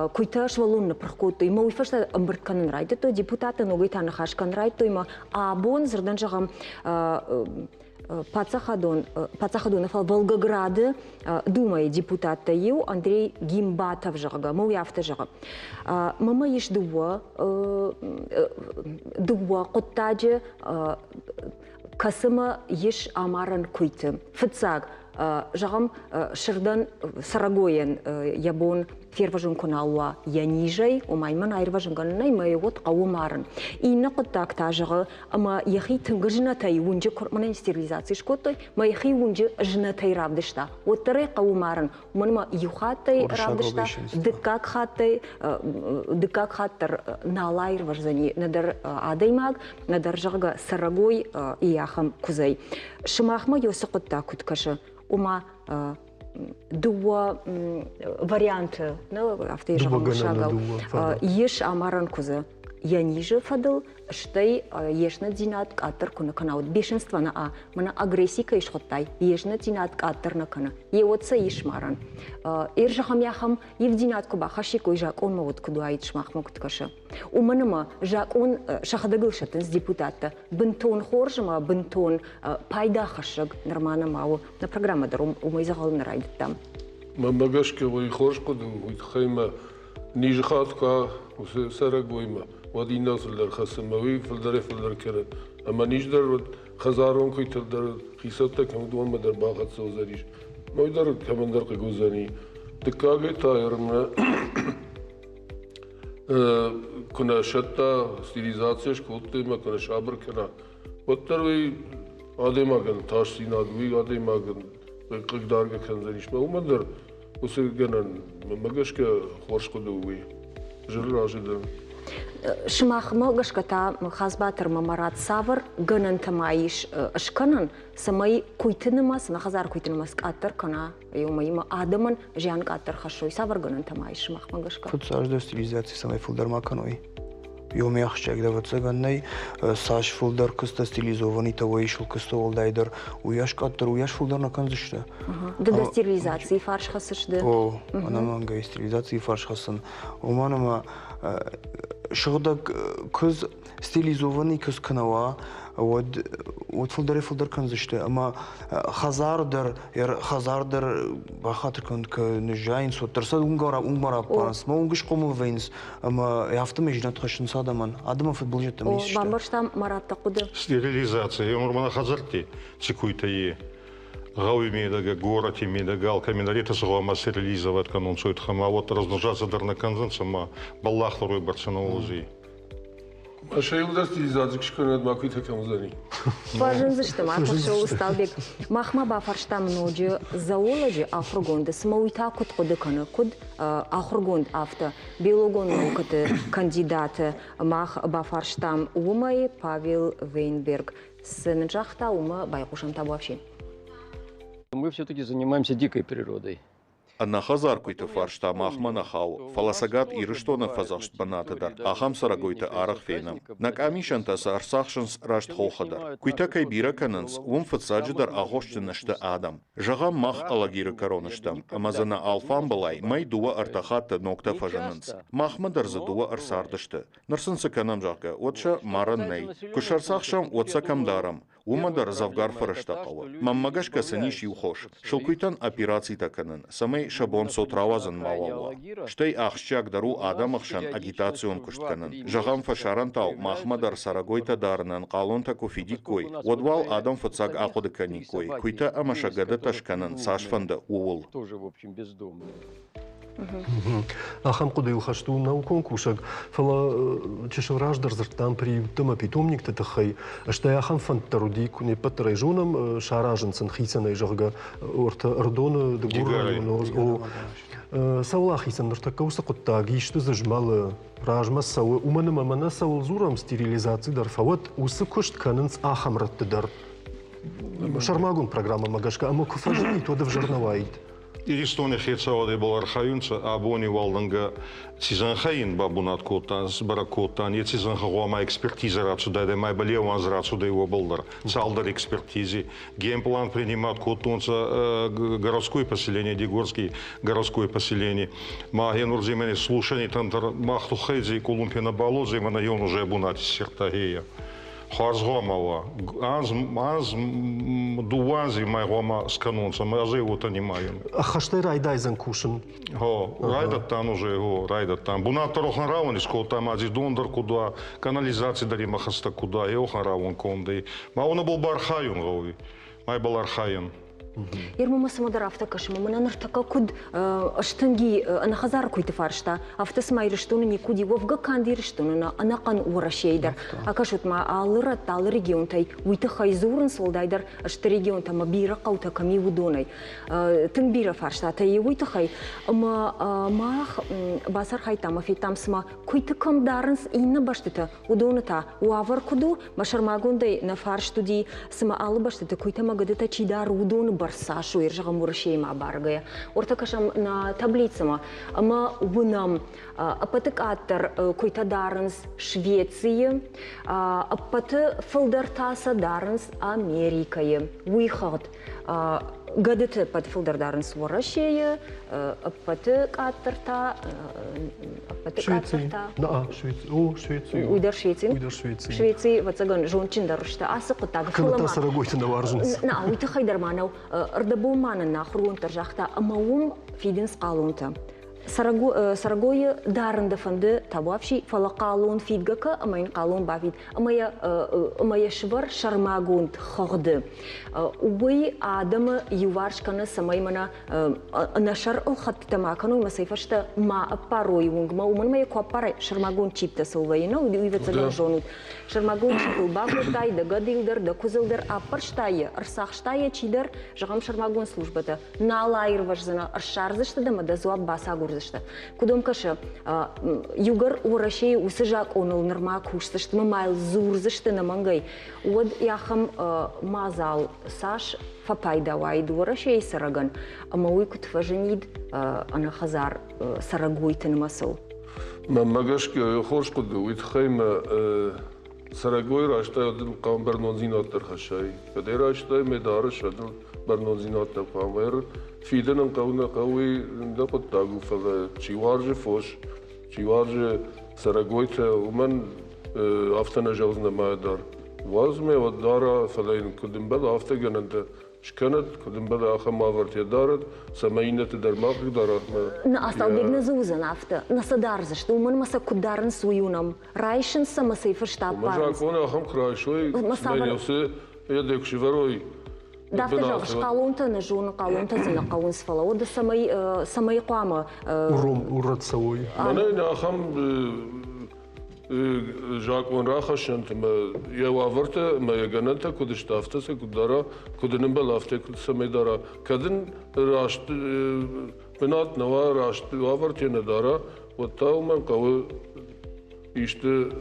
куыйтӕ сывӕллон ныппырх кодтой мӕ уый фӕстӕ ӕмбырд кӕнын райдыдтой, депутаттӕ ногӕй та ныхас кӕнын райдыдтой мӕ абон дзырдӕн зӕгъӕм, паддзахадон паддзахадон фӕл Волгограды Думӕйы депутаттӕй иу Андрей Гимбатов, зӕгъгӕ, мӕ уый афтӕ зӕгъы. Мӕмӕ ис дыууӕ дыууӕ хъуыддаджы, кӕцымӕ ис амарӕн куыйты. Фыццаг, зӕгъӕм, сырдӕн цӕрӕгойӕн йӕ бон фервӕзын куы нал уа йӕ низӕй, ома мӕн аирвӕзын кӕнын нӕй, мӕ уӕд хъӕуы марын. Иннӕ хъуыддаг та зӕгъы, ӕмӕ йӕхи тынг знӕтӕй уынджы мӕнӕн стерилизаци скодтой, мӕ йӕхи уынджы знӕтӕй равдыста. Уӕддӕр ӕй хъӕуы марын. Уымӕн ӕмӕ иу хаттӕй равдыста, дыккаг хаттӕй дыккаг хатт дӕр нал аирвӕздзӕни нӕдӕр адӕймаг, нӕдӕр, зӕгъгӕ, цӕрӕгой и ахӕм куыдзӕй. Сымахмӕ цы хъуыддаг куыд кӕсы, ома дыууӕ варианты, афтӕ зӕгъӕм, уырыссагау, ис амарӕн куыдзы йӕ низы фӕдыл, стӕй йе знӕтдзинад къаддӕр куы нӕ кӕна, уӕд бешенство нӕ а, мӕнӕ агресси кӕй схуыдтай, йе знӕтдзинад къаддӕр нӕ кӕны, йе уӕд сӕ ис марӕн. Ӕрзӕхӕм ахӕм ивдзинад куы бахӕссиккой закъонмӕ, уӕд куыд уаид, сымахмӕ куыд кӕсы? Уымӕн ӕмӕ закъон сӕхӕдӕг ыл сӕттынц депутаттӕ. Бынтон хорз ӕмӕ бынтон пайдахӕссӕг нырма нӕма у. Нӕ программӕ дӕр уымӕй дзӕгъӕл нӕ райдыдтам. Мӕнмӕ гӕсгӕ уый хорз хъуыды у, уый тыххӕй мӕ низыхатт куы уыцы цӕрӕгоймӕ, уӕд иннӕ фылдӕр хӕцы ӕмӕ уый фылдӕрӕй-фылдӕр кӕны. Ӕмӕ низ дӕр уӕд хӕдзарон куыйтӕ дӕр хицӕуттӕ кӕм уыдонмӕ дӕр бахӕццӕ уыдзӕнис. Уый дӕр кӕмӕндӕр хъыг уыдзӕни. Дыккагӕй та ӕрмӕ куы нӕ сӕтта, стерилизаци скодтой ӕмӕ куы нӕ сабыр кӕна, уӕддӕр уый адӕймагӕн тасдзинад, уый адӕймагӕн хъыгдаргӕ кӕндзӕнис. Мӕ уымӕн дӕр уыцы гӕнӕн мӕнмӕ гӕсгӕ хорз хъуыды у уый. Зын разы дӕн. Сымахмӕ гӕсгӕ та Хазбатырмӕ Марат цавӕр гӕнӕнтӕ ма ис скӕнӕн, цӕмӕй куыйты нымӕц, нӕ хӕдзары куыйты нымӕц къаддӕр кӕна, иумӕ адӕмӕн зиан къаддӕр хӕссой, цавӕр гӕнӕнтӕ ма ис сымахмӕ гӕсгӕ? Фыццаджыдӕр стерилизаци цӕмӕй фылдӕр ма кӕной. Ёме ахсджиагдӕр ӕвӕццӕгӕн нӕй, цас фылдӕр куыстӕ стерилизованитӕ уой куысты уӕлдайдӕр, уыйас къаддӕр, уыйас фылдӕр нӕ кӕндзысты. Ды дӕ стерилизацийы фарс хӕцыс ды? О, ӕнӕмӕнгӕй стерилизацийы фарс хӕцын. Уымӕн ӕмӕ сыгъдӕг куыдз стерилизованный куыдз куы нӕ уа, уӕд уӕд фылдӕрӕй-фылдӕр кӕндзысты ӕмӕ хӕдзар дӕр хӕдзар дӕр бахатыр кӕн куы ныззайынц, уӕддӕр сӕ уынгмӕ раппарынц, мӕ уынг схъомыл вӕййынц ӕмӕ афтӕмӕй знӕт хӕссынц адӕмӕн. Адӕмӕн фыдбылызӕдтӕм ницы сты. Бамбӕрстам Марат дӕ хъуыды. Стерилизаци нормально хӕдзӕртти ци куйтӕ е гъӕуи медӕгӕ, горӕти медӕгӕ алкӕми дӕр етӕ гъӕуама стерилизовать кӕнунцӕ, уой туххӕй ма уӕддӕр размножаться дӕр нӕ кӕндзӕнцӕ ма бӕллах дӕр уойбӕрцӕ нӕ уодзӕй. Сӕ дӕр стилизаци скӕнӕд, ма куыйтӕ кӕм уыдзӕни. Фӕзындзысты ма тыхсыл Сталбег. Мах ма бафарстам ноджы зоологи ахуыргонды, цымӕ уый та куыд хъуыды кӕны, куыд ахуыргонд, афтӕ биологон наукӕты кандидаты мах бафарстам уымӕй Павел Вейнберг. Цы нын загъта, уымӕ байхъусӕм табуафси. Мы все-таки занимаемся дикой природой. Ӕнӕхӕдзар куыйты фарста махмӕ нӕ хауы, фӕлӕ Цӕгат Ирыстоны фӕдзӕхст бынаты дӕр ахӕм цӕрӕгойты арӕх фенӕм. Нӕ къамисӕнтӕ сӕ ӕрцахсынц раст хохы дӕр. Куыйтӕ кӕй бирӕ кӕнынц, уым фыццаджыдӕр аххосджын сты адӕм. Зӕгъӕм, мах Алагиры кӕрон стӕм, ӕмӕ дзы нӕ алфамбылай мӕй дыууӕ-ӕртӕ хатты ногтӕ фӕзынынц. Махмӕ дӕр дзы дыууӕ ӕрцардысты. Ныр сын цы кӕнӕм, зӕгъгӕ, уӕд сӕ марӕн нӕй. Куы сӕ ӕрцахсӕм, уӕд сӕ кӕм дарӕм? Уымӕ дӕр дзӕвгар фӕрӕзтӕ хъӕуы. Мӕнмӕ гӕсгӕ сын ис иу хос – сылкуыйтӕн операцитӕ кӕнын, цӕмӕй сӕ бон цот рауадзын мауал уа. Стӕй ахсджиагдӕр у адӕмы хсӕн агитацион куыст кӕнын. Зӕгъӕм, фӕсарӕнтау махмӕ дӕр цӕрӕгойтӕ дарынӕн хъалонтӕ куы фидиккой, уӕд уал адӕм фыццаг ахъуыды кӕниккой, куыйтӕ ӕмӕ сӕ гӕдытӕ скӕнын цас фӕнды, ууыл. Ахӕм хъуыдыйыл хӕст у наукон кусӕг, фӕлӕ чысыл раздӕр дзырдтам приютты ӕмӕ питомникты тыххӕй, стӕй ахӕм фӕнд дӕр уыди, куы не ппӕт дӕр ӕй зонӕм, саразын сын хицӕнӕй, зӕгъгӕ, ортӕ Ӕрыдоны, Дыгуры районы. Цӕуыл ахицӕн ныртӕккӕ уыцы хъуыддаг, исты дзы змӕлы, размӕ цӕуы, уымӕн ӕмӕ мӕнӕ цӕуыл дзурӕм, стерилизаци дӕр фӕуӕд, уыцы куыст кӕнынц ахӕм рӕтты дӕр. Сӕрмагонд программӕмӕ гӕсгӕ ӕмӕ куы фӕзынид, уӕд ӕвзӕр нӕ уаид. Иристони хецауадӕбӕл архайунцӕ абони уалдӕнгӕ ци зӕнхӕ ин бабунат кодтан, сбӕрӕг кодтан, еци зӕнхӕ гъӕуама экспертизӕ рацудайдӕ, ма ибӕл еу анз рацудӕй уобӕл дӕр цалдӕр экспертизи. Генплан принимат кодтонцӕ городское поселение, Дигорский городское поселение. Ма генур земени слушани там дӕр мах туххӕй зи Колумпия нӕбал уодзӕй, ма уже бунати иссирдта гьея. Хуарз гъӕуама уа. Анз, анз, дууӕ анзи ма гъӕуама скӕнонцӕ, ма ӕз ӕй уотӕ нимайун. Ӕххӕстӕй райдайдзӕн кусын? Гъо, райдӕдтан уже, гъо, райдӕдтан. Бунат дӕр охӕн рауӕн искодта, ма дзи дон дӕр куд уа, канализаци дӕр имӕ хӕстӕг куд уа, е охӕн рауӕн конд ӕй. Ма уонӕбӕл ба архайун гъӕуй. Ма ибӕл архайӕн. Ермӕ мӕ цымӕдӕр афтӕ кӕсы, мӕнӕ ныртӕккӕ куыд стынг и ӕнӕхӕдзар куыйты фарста, афтӕ цыма Ирыстоны никуыд и, уӕвгӕ канд Ирыстоны нӕ, ӕнӕхъӕн Уӕрӕсейы дӕр. Акӕсут ма, алы рӕтты, алы регионтӕй уый тыххӕй дзурынц, уӕлдайдӕр стыр регионтӕ ӕмӕ бирӕ хъӕутӕ кӕм и, уыдонӕй. Тынг бирӕ фарстатӕ и уый тыххӕй, ӕмӕ мах бацархайдтам ӕмӕ федтам, цыма куыйты кӕм дарынц иннӕ бӕстӕтӕ, уыдоны та уавӕр куыд у, Мӕ сӕрмагондӕй нӕ фарст уыди, цымӕ алы бӕстӕты куыйтӕ ӕмӕ гӕдытӕ чи дары, уыдоны бӕрц цас у, зӕгъӕм, Уӕрӕсеимӕ абаргӕйӕ. Уӕртӕ кӕсӕм нӕ таблицӕмӕ ӕмӕ уынӕм, ӕппӕты къаддӕр куыйтӕ дарынц Швецийы, ӕппӕты фылдӕр та сӕ дарынц Америкӕйы. Уый хыгъд гӕдыты ӕппӕты фылдӕр дарынц Уӕрӕсейы, ӕппӕты къаддӕр та ӕппӕты къаддӕр та Швеци. Уый дӕр Швеци. Уый дӕр Швеци. Швеци, ӕвӕццӕгӕн, зондджындӕр сты ацы хъуыддаг. Кӕнӕ та цӕрӕгойты нӕ уарзынц. Нӕ, уый тыххӕй дӕр ма нӕу. Ӕрдӕбон ма нын ахуыргонд дӕр загъта, ӕмӕ уым фидынц хъалонтӕ. Цӕрӕгойы дарын дӕ фӕнды табуафси, фӕлӕ хъалон фидгӕ кӕ ӕмӕ йын хъалон бафид, ӕмӕ йӕ сывӕр сӕрмагонд хыгъды. Уый адӕмы иуварс кӕны, цӕмӕй мӕнӕ ӕнӕсӕр ӕлхӕдтытӕ ма кӕной ӕмӕ сӕ фӕстӕ ма ӕппарой уынгмӕ, уымӕн ӕмӕ йӕ куы ӕппарай, сӕрмагонд чиптӕ сыл вӕййы, нӕ, уый ӕвӕццӕгӕн зонут. Сӕрмагонд чипыл бакодтай, дӕ гӕдыйыл дӕр, дӕ куыдзыл дӕр аппӕрстай йӕ, ӕрцахста йӕ чидӕр, зӕгъӕм, сӕрмагонд службӕтӕ, нал аирвӕздзынӕ, ӕрссардзысты дӕ ӕмӕ дӕ дзуапп бацагурдзысты. Куыд уӕм кӕсы, иугӕр Уӕрӕсейы уыцы закъоныл нырма кусдзысты ӕмӕ ма йыл дзурдзысты ӕнӕмӕнгӕй, уӕд ахӕм мадзал цас фӕпайда уаид Уӕрӕсейы цӕрӕгӕн ӕмӕ уый куыд фӕзынид ӕнӕхӕдзар цӕрӕгойты нымӕцыл? Мӕнмӕ гӕсгӕ, хорз хъуыды, уый тыххӕй мӕ цӕрӕгой райстай, уӕд ын хъуамӕ бӕрнондзинад дӕр хӕссай. Кӕд ӕй райстай, мӕ дарыс, уӕд ын бӕрнондзинад дӕр хъуамӕ фидын ын хъӕуы, нӕ хъӕуы, уый дӕ хъуыддаг у, фӕлӕ чи уарзы фос, чи уарзы цӕрӕгойтӕ, уымӕн афтӕ нӕ зӕгъдзынӕ мӕ дӕр. Уадз мӕ уӕд дара, фӕлӕ йын куыд ӕмбӕлы, афтӕ гӕнӕнтӕ скӕнӕд, куыд ӕмбӕлы, ахӕм уавӕртӕ дарӕд, цӕмӕй иннӕты дӕр ма хъыгдара. Нӕ Астаубег нӕ дзы уыдзӕн афтӕ, нӕ сӕ дардзысты, уымӕн ӕмӕ сӕ куыд дарынц, уый уынӕм. Райсынц сӕ ӕмӕ сӕ фӕстӕ аппарынц. Закъон ахӕм куы райсой, цымӕ цы йӕ куы сывӕрой, Афтӕ зӕгъыс, хъалонтӕ нӕ зоны, хъалонтӕ дзы нӕ хъӕуынц, фӕлӕ уӕдӕ цӕмӕй, цӕмӕй хъуамӕ Уром урӕд цӕуой. Мӕнӕ ахӕм Закъон рахӕссӕнт ӕмӕ йӕ уавӕртӕ ӕмӕ йӕ гӕнӕнтӕ куыд сты, афтӕ сӕ куыд дара, куыд ын ӕмбӕлы, афтӕ куыд цӕмӕй дара. Кӕд ын раст бынат нӕ уа, раст уавӕртӕ нӕ дара, уӕд та уымӕн хъӕуы исты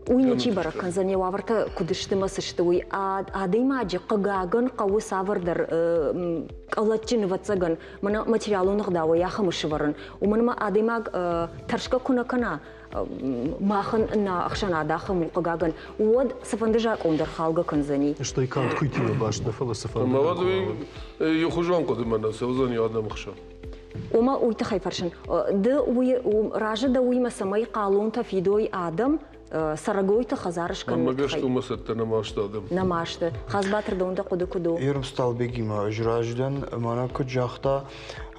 Уый ничи бӕрӕг кӕндзӕн, йӕ уавӕртӕ куыд сты мӕ цы сты, уый. Адӕймаджы, хъыгагӕн, хъӕуы цавӕрдӕр къӕлӕтджын, ӕвӕццӕгӕн, мӕнӕ материалон ӕгъдауӕй ахӕм сывӕрын. Уымӕн ӕмӕ адӕймаг тӕрсгӕ куы нӕ кӕна, махӕн нӕ ӕхсӕнад ахӕм у, хъыгагӕн, уӕд цыфӕнды закъон дӕр халгӕ кӕндзӕни. Стӕй канд куыйтимӕ баст нӕ, фӕлӕ цыфӕнды. Ӕмӕ уӕд уый иухуызон хъуыдымӕ нӕ цӕудзӕни адӕмы хсӕн. Ома уый тыххӕй фӕрсын, ды уый разы дӕ уыимӕ, цӕмӕй хъалонтӕ фидой адӕм цӕрӕгойты хӕдзары скӕныны Мӕнмӕ гӕсгӕ уымӕ цӕттӕ нӕма сты адӕм. Нӕма сты. Хазбатыр дӕуӕн дӕ хъуыды куыд у? Ермсталбегимӕ ӕз разы дӕн, мӕнӕ куыд загъта,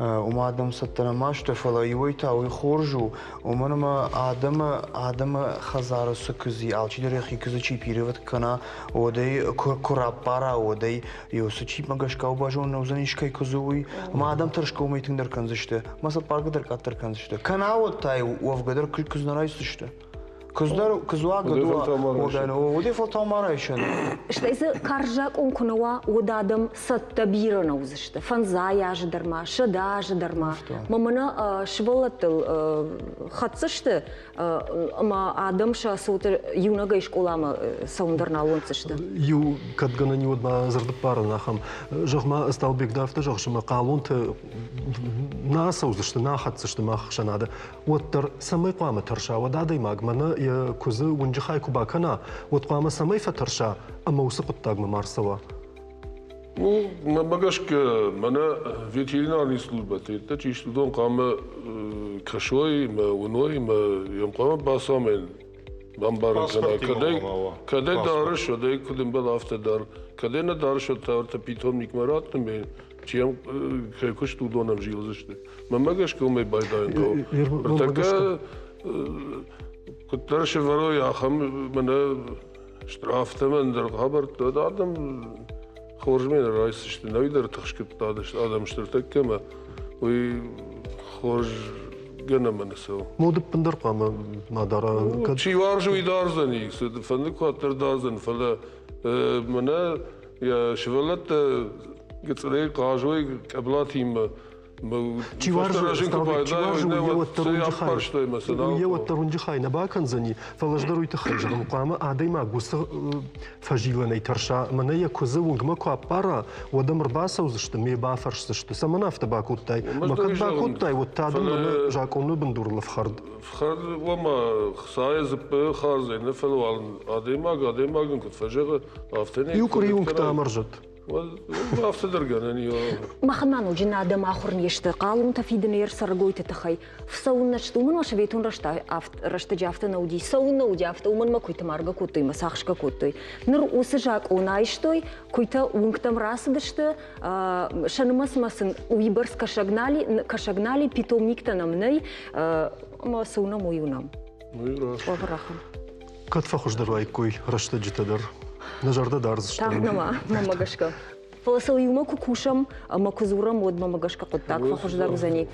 уымӕ адӕм цӕттӕ нӕма сты, фӕлӕ иуӕй та уый хорз у, уымӕн ӕмӕ адӕмы адӕмы хӕдзары цы куыдз и, алчидӕр йӕхи куыдзы чи перевод кӕна, уӕд ӕй куы раппара, уӕд ӕй Иу цы чипмӕ гӕсгӕ у базонын уыдзӕн искӕй куыдзы уый, ӕмӕ адӕм тӕрсгӕ уымӕй тынгдӕр кӕндзысты, ӕмӕ сӕ паргы дӕр къаддӕр кӕндзысты. Кӕнӕ уӕд та уӕвгӕ дӕр куыдз нӕ райсдзысты. Куыдз дӕр куыдз уа, гӕды уа, уӕдӕй фӕлтау ма райсӕн. Стӕй дзы карз закъон куы нӕ уа, уӕд адӕм цӕттӕ бирӕ нӕ уыдзысты. Фӕндзай азы дӕр ма, 100 азы дӕр ма. Мӕ мӕнӕ сывӕллӕттыл хӕцдзысты, ӕмӕ адӕм сӕ цоты иунӕгӕй скъоламӕ цӕуын дӕр нал уӕнддзысты. Иу кӕд гӕнӕн уӕд ма дзырдыппарӕн ахӕм. Зӕгъ-ма, Сталбег дӕ афтӕ зӕгъыс, ӕмӕ хъалонтӕ нӕ ацӕудзысты, нӕ ахӕцдзысты мах ӕхсӕнады, уӕддӕр цӕмӕй хъуамӕ тӕрса, уӕд адӕймаг мӕнӕ йӕ куыдзы уынджы хай куы бакӕна, уӕд хъуамӕ цӕмӕй фӕтӕрса ӕмӕ уыцы хъуыддагмӕ ма рцӕуа? Ну, мӕнмӕ гӕсгӕ, мӕнӕ ветеринарный службӕтӕ йедтӕ чи сты, уыдон хъуамӕ кӕсой ӕмӕ уыной ӕмӕ йӕм хъуамӕ бацамайын, бамбарын кӕна, кӕдӕй, кӕдӕй дарыс, уӕдӕй куыд ӕмбӕлы, афтӕ дар. Кӕдӕй нӕ дарыс, уӕд та ӕртӕ питомникмӕ раттын, чи йӕм кӕй куыст, уыдон ӕм зилдзысты. Мӕнмӕ гӕсгӕ уымӕй байдайын хъӕуы. Ныртӕккӕ куыддӕр сӕвӕрой ахӕм мӕнӕ Штрафтӕм ӕндӕр хабӕрттӕ адӕм хорз ме райсдзысты, нӕуи дӕр тыхсгӕдта адӕм стыртӕккӕ ӕмӕ уый хорз гӕнӕмӕ нӕ цӕуы. Моды ӕппындӕр хъуамӕ ма дара. Чи уарзы, уый дардзӕни, фӕнды куы дардзӕн, фӕлӕ мӕнӕ йӕ сывӕллӕттӕ гыцъылӕй хъазой къӕблатимӕ. Чи уарзы, чи уарзы, уый уӕддӕр уынджы хай нӕ бакӕндзӕни, фӕлӕ ӕз дӕр уый тыххӕй зӕгъын, хъуамӕ адӕймаг уыцы фӕзилӕнӕй тӕрса, мӕнӕ йӕ куыдзы уынгмӕ куы аппара, уӕд ӕм ӕрбацӕудзысты, ме бафӕрсдзысты, цӕмӕн афтӕ бакодтай? Мӕ кӕд бакодтай, уӕд та дын мӕнӕ закъоны бындурыл ӕфхӕрд. Ӕфхӕрд уӕ хцайы дзыппы хардзӕй нӕ, фӕлӕ уал адӕймаг адӕймагӕн куыд фӕзӕгъы, афтӕ не. Иу къуыри уынгтӕ амӕрзӕд. Афтӕ дӕр гӕнӕн и. Махӕн ма ноджы нӕ адӕм ахуыр не сты хъалонтӕ фидыны ӕрцӕрӕгойты тыххӕй. Цӕуыннӕ сты, уымӕн ма советон рӕстӕджы афтӕ нӕ уыди. Цӕуыннӕ уыди афтӕ, уымӕн ма куыйты маргӕ кодтой ӕмӕ цахсгӕ кодтой. Ныр уыцы закъон айстой, куыйтӕ уынгтӕм рацыдысты, сӕ нымӕцмӕ сын уыйбӕрц кӕсӕг нал кӕсӕг нал и, питомниктӕ нӕм нӕй, ӕмӕ цы уынӕм, уый уынӕм. Уавӕр ахӕм. Кӕд фӕхуыздӕр уаиккой рӕстӕджытӕ дӕр? Нӕ зӕрдӕ дардзысты. Тагъд нӕма, мӕнмӕ гӕсгӕ. Фӕлӕ сыл иумӕ куы кусӕм ӕмӕ куы дзурӕм, уӕд мӕнмӕ гӕсгӕ хъуыддаг фӕхуыздӕр уыдзӕни.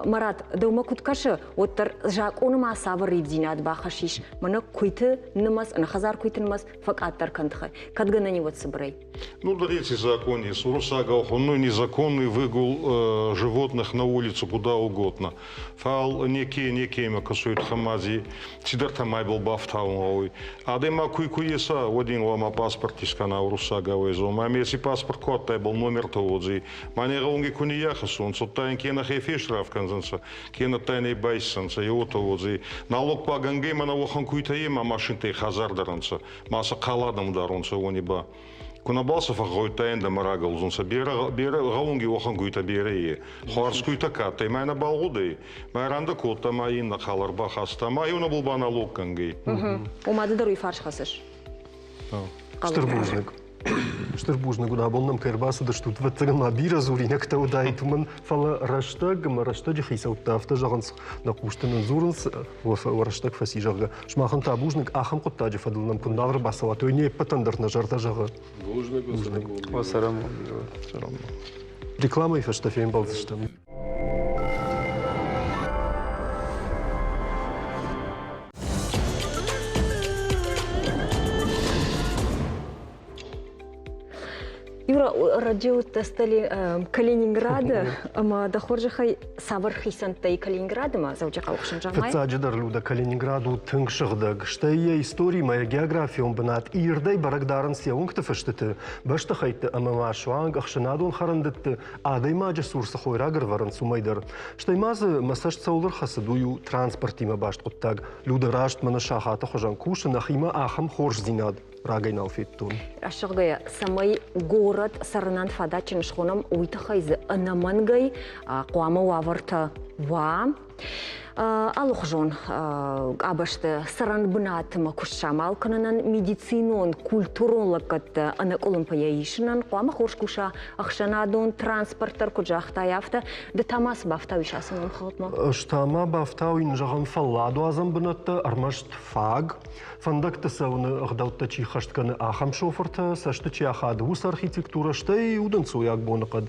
Марат, дӕумӕ куыд кӕсы, уӕддӕр закъоны ма цавӕр ивдзинад бахӕссис? Мӕнӕ куыйты нымӕц, ӕнӕхӕдзар куыйты нымӕц фӕкъаддӕр кӕн тыххӕй. Кӕд гӕнӕн и, уӕд цыбырӕй. Ну, третий закон есть. Уруссагау хуннуй незаконный выгул животных на улицу куда угодно. Фал неке некемӕ кӕсуй хамази, цидӕртӕ майбӕл бафтаун гъӕуй. Адӕймаг куй ку еса, уӕд ин гъӕуама паспорт искӕна уруссагау эзо. Ма еци паспорт ку адтайбал номертӕ уодзей. Ма не гъӕунги ку ниййахӕссонцӕ, удта ин кенӕ хе фесраф кӕндзӕнцӕ, кенӕ тай байссӕнцӕ, е уотӕ уодзей. Налог багӕнгӕй мӕнӕ уӕхӕн куйтӕ ема машинтӕй хӕдзардӕр ӕнцӕ. Ма сӕ хъал адӕм дарунцӕ уони ба. Ку нӕбал сӕ фӕгъгъӕуидта ӕндӕмӕ рагӕлдзунцӕ. Берӕ, берӕ гъӕунги уӕхӕн куйтӕ берӕ е. Хуарз куйтӕ ка адтӕй, ма нӕбал гъудӕй. Ма рандӕ кодта, ма иннӕ хъал ӕрбахаста, ма еу нӕбал ба налог кӕнгӕй. Ома ды дӕр уый фарс хӕцыс? Стыр бузныг. Стыр бузныг уын, абон нӕм кӕй ӕрбацыдыстут. Ӕвӕццӕгӕн ма бирӕ дзуринӕгтӕ уыдаид уымӕн, фӕлӕ рӕстӕг ӕмӕ рӕстӕджы хицӕуттӕ афтӕ зӕгъынц, нӕ хъусты нын дзурынц, рӕстӕг фӕци, зӕгъгӕ. Сымахӕн та бузныг, ахӕм хъуыддаджы фӕдыл нӕм куы нал ӕрбацӕуат, уый не ппӕтӕн дӕр нӕ зӕрдӕ зӕгъы. Бузныг. Бузныг. Рекламӕйы фӕстӕ фембӕлдзыстӕм. Юра, ӕрӕджы уыдтӕ Калининграды ӕмӕ дӕ хорзӕхӕй цавӕр хицӕнттӕй Калининграды ма Дзӕуджыхъӕуы хсӕн зӕгъай? Фыццаджыдӕр, Люда, Калининград у тынг сыгъдӕг, стӕй йӕ историмӕ, йӕ географион бынат ирдӕй бӕрӕг дарынц йӕ уынгты фыстыты, бӕстыхӕйтты ӕмӕ ма суанг ӕхсӕнадон хӕрӕндӕтты адӕймаджы цур цы хойраг ӕрвӕрынц, уымӕй дӕр. Стӕй ма дзы мӕ цӕст цӕуыл ӕрхӕцыд, уый у транспортимӕ баст хъуыддаг. Люда раст мӕнӕ сахаты хуызӕн кусы, нӕхимӕ ахӕм хорздзинад рагӕй нал федтон. Рӕсугъдӕй, цӕмӕй горӕт цӕрынӕн фадатджын схонӕм, уый тыххӕй дзы ӕнӕмӕнгӕй хъуамӕ уавӕртӕ уа. Алыхуызон къабӕзты цӕрӕн бынатмӕ куыст самал кӕнынӕн медицинон, культурон лӕггӕдтӕ ӕнӕкъуылымпыйӕ исынӕн хъуамӕ хорз куса ӕхсӕнадон транспорт дӕр, куыд загътай, афтӕ. Ды та ма цы бафтауис ацы номхыгъдмӕ? Ӕз та ма бафтауин, зӕгъӕм, фӕлладуадзӕн бынӕттӕ, ӕрмӕст фаг. Фӕндӕгты цӕуыны ӕгъдӕуттӕ чи хӕст кӕны, ахӕм шофыртӕ, цӕсты чи ахады, уыцы архитектурӕ, стӕй удӕнцойаг боныхъӕд.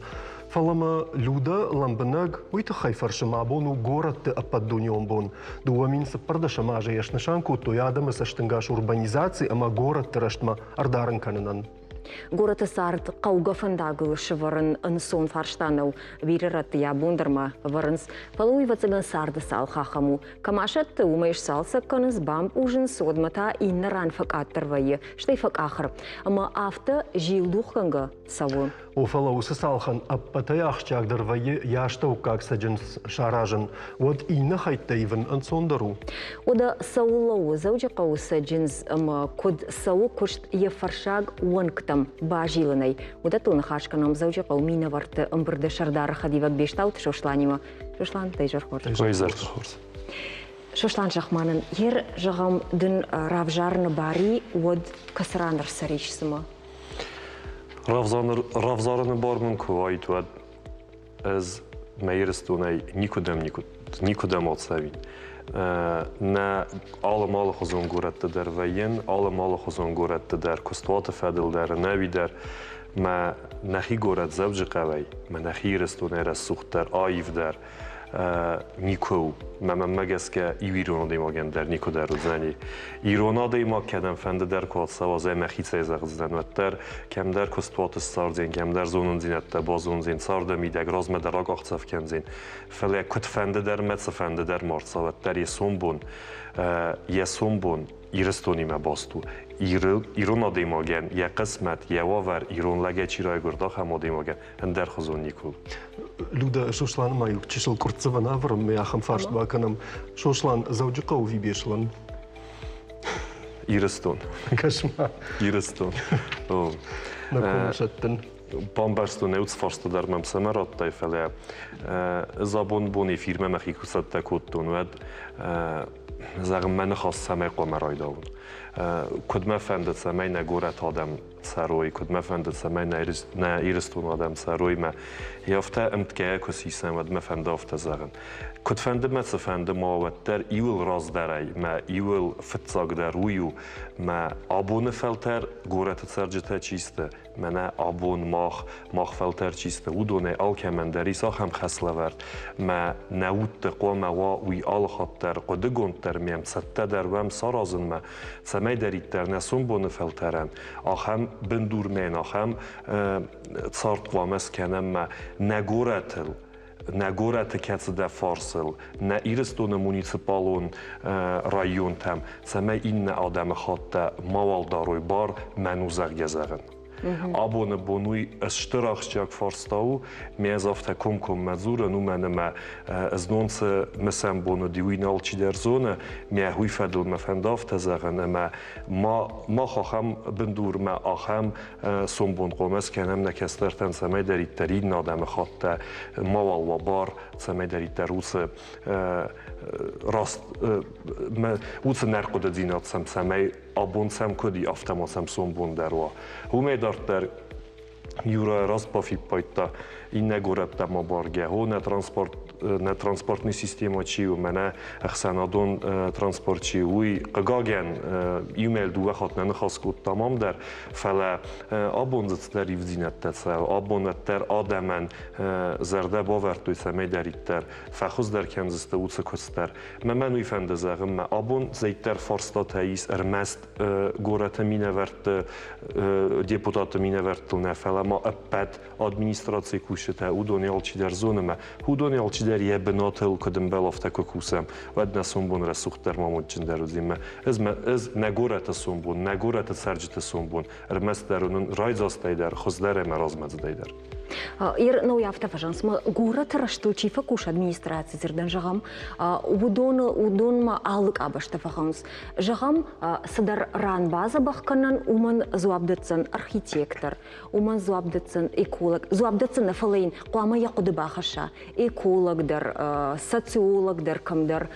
Фӕлӕ мӕ Людӕ лӕмбынӕг уый тыххӕй фӕрсы, мӕ бон у горӕтты ӕппӕтдунеон бон. 2014 азы йӕ снысан кодтой адӕмы цӕстӕнгас урбанизаци ӕмӕ горӕтты рӕзтмӕ ӕрдарын кӕнынӕн. Горӕты цард хъӕугӕ фӕндагыл сӕвӕрын ӕнцон фарста нӕу. Бирӕ рӕтты йӕ бон дӕр ма ӕвӕрынц. Фӕлӕ уый ӕвӕццӕгӕн царды цалх ахӕм у. Кӕм асӕтты, уымӕй сцалцӕг кӕнынц, бампъузынц, уӕдмӕ та иннӕ ран фӕкъаддӕр вӕййы, стӕй фӕкъахыр. Ӕмӕ афтӕ зилдухгӕнгӕ цӕуы. О, фӕлӕ уыцы цалхӕн ӕппӕтӕй ахсджиагдӕр вӕййы йӕ астӕуккаг цӕджындз саразын, уӕд иннӕ хӕйттӕ ивын ӕнцондӕр у. Уӕдӕ цӕуыл лӕууы Дзӕуджыхъӕуы цӕджындз ӕмӕ куыд цӕуы куыст йӕ фӕрсаг уӕнгтӕм базилынӕй? Уыдӕттыл ныхас кӕнӕм Дзӕуджыхъӕуы минӕвӕртты ӕмбырды сӕрдары хӕдивӕг Бестауты Сосланимӕ. Сослан, дӕ изӕр хорз. Изӕр хорз. Сослан, зӕгъ-ма нын, ер, зӕгъӕм, дын равзарыны бар и, уӕд кӕцы ран ӕрцӕрис цымӕ? Равзарыны бар мын куы уаид, уӕд ӕз мӕ Ирыстонӕй никуыдӕм никуыдӕм ацӕуин. Нӕ алы-малыхуызон горӕтты дӕр вӕййын, алы-малыхуызон горӕтты дӕр, куыстуаты фӕдыл дӕр, ӕнӕуи дӕр. Мӕ нӕхи горӕт Дзӕуджыхъӕуӕй, мӕ нӕхи Ирыстонӕй рӕсугъддӕр, аивдӕр никуы у. Мӕ мӕнмӕ гӕсгӕ иу ирон адӕймагӕн дӕр никуы дӕр уыдзӕни. Ирон адӕймаг кӕдӕмфӕнды дӕр куы ацӕуа, ӕз мӕхицӕй зӕгъдзынӕн, уӕддӕр кӕмдӕр куыстуаты ссардзӕн, кӕмдӕр зонындзинӕдтӕ базондзӕн, царды мидӕг размӕ дӕр акъахдзӕф кӕндзӕн. Фӕлӕ куыдфӕнды дӕр мӕ цыфӕнды дӕр ма рцӕуа, уӕддӕр йӕ сомбон, йӕ сомбон Ирыстонимӕ баст у. Ирон адӕймагӕн йӕ хъысмӕт, йӕ уавӕр ирон лӕгӕй чи райгуырд, ахӕм адӕймагӕн ӕндӕрхуызон никуы у. Люда, Сосланы ма иу чысыл къуырццӕвӕн авӕрӕм, ме ахӕм фарст бакӕнӕм. Сослан, Дзӕуджыхъӕуы ӕви Беслӕн? Ирыстон. Кӕс-ма. Ирыстон. Нӕ комы сӕттын. Бамбӕрстон, уыцы фарста дӕр мӕм цӕмӕ радтай, фӕлӕ ӕз абон бон эфирмӕ мӕхи куы цӕттӕ кодтон, уӕд зӕгъын, мӕ ныхас цӕмӕй хъуамӕ райдауын. Куыд мӕ фӕнды, цӕмӕй нӕ горӕт адӕм цӕрой, куыд мӕ фӕнды, цӕмӕй нӕ Ирыстоны адӕм цӕрой мӕ афтӕ ӕмткӕйӕ куы сисӕм, уӕд мӕ фӕнды афтӕ зӕгъын. Куыдфӕнды мӕ цыфӕнды ма уӕддӕр иуыл раздӕрӕй мӕ иуыл фыццагдӕр уый у, мӕ абоны фӕлтӕр горӕты цӕрджытӕ чи сты, мӕнӕ абон мах, мах фӕлтӕр чи сты, уыдонӕй алкӕмӕн дӕр ис ахӕм хӕслӕвӕрд, мӕ нӕ удты хъуамӕ уа уый алыхатт дӕр хъуыдыгонд дӕр ме мцӕттӕ дӕр уӕм саразынмӕ, цӕмӕйдӕриддӕр нӕ сомбоны фӕлтӕрӕн ахӕм бындурмӕ ахӕм цард хъуамӕ скӕнӕм мӕ нӕ горӕтыл, нӕ горӕты кӕцыдӕр фарсыл, нӕ Ирыстоны муниципалон районтӕм, цӕмӕй иннӕ адӕмыхаттӕ мауал дарой бар мӕн у зӕгъгӕ зӕгъын. Абоны бон уый стыр ахсджиаг фарста у. Ме ӕз афтӕ комкоммӕ дзурын, уымӕн ӕмӕ знон цы мысӕн бон уыди, уый нӕ алчидӕр зоны. Мӕ уый фӕдыл мӕ фӕнды афтӕ зӕгъын, ӕмӕ мах ахӕм бындурмӕ, ахӕм сомбон хъуамӕ скӕнӕм нӕ кӕстӕртӕн, цӕмӕйдӕриддӕр иннӕ адӕмыхаттӕ мауал уа бар, цӕмӕйдӕриддӕр уыцы раст уыцы нӕрхъуыдыдзинад сӕм цӕмӕй абон сӕм куыд и, афтӕ ма сӕм сомбон дӕр уа. Уымӕй дарддӕр Юра раст бафиппайдта, иннӕ горӕттӕм абаргӕ, о, нӕ транспорт, нӕ транспортный системӕ чи у, мӕнӕ ӕхсӕнадон транспорт чи у, уый, хъыгагӕн, иумӕ дыууӕ хатт нӕ ныхас кодтам ам дӕр, фӕлӕ абон дзы цыдӕр ивддзинӕдтӕ цӕуы, абон уӕддӕр адӕмӕн зӕрдӕ бавӕрдтой, цӕмӕйдӕриддӕр фӕхуыздӕр кӕндзысты уыцы куыст дӕр. Мӕ мӕн уый фӕнды зӕгъын, мӕ абон зӕйддӕр фарстатӕ ис ӕрмӕст горӕты минӕвӕртты, депутатты минӕвӕрттыл нӕ, фӕлӕ ма ӕппӕт администрацийы кусджытӕ, уыдон алчидӕр зоны мӕ, уыдон алчидӕр йӕ бынатыл куыд ӕмбӕлы, афтӕ куы кусӕм, уӕд нӕ сомбон рӕсугъддӕр, амондджындӕр уыдзӕн. Мӕ ӕз, мӕ ӕз нӕ горӕты сомбон, нӕ горӕты цӕрджыты сомбон ӕрмӕстдӕр уынын райдзастӕй дӕр, хуыздӕр ӕмӕ размӕдзыдӕй дӕр. Ир, ну, афтӕ фӕзӕгъынц, ма горӕты рӕзтыл чи фӕкусы администраци дзырдӕн, зӕгъӕм, уыдоны уыдонмӕ алы къабӕзтӕ фӕхауынц. Зӕгъӕм, цыдӕр ран бадзӕбӕх кӕнӕн, уымӕн дзуапп дӕтдзӕн архитектор, уымӕн дзуапп дӕтдзӕн эколог, дзуапп дӕтдзӕн нӕ, фӕлӕ йын хъуамӕ йӕ хъуыды бахӕсса эколог дӕр, социолог дӕр кӕмдӕр,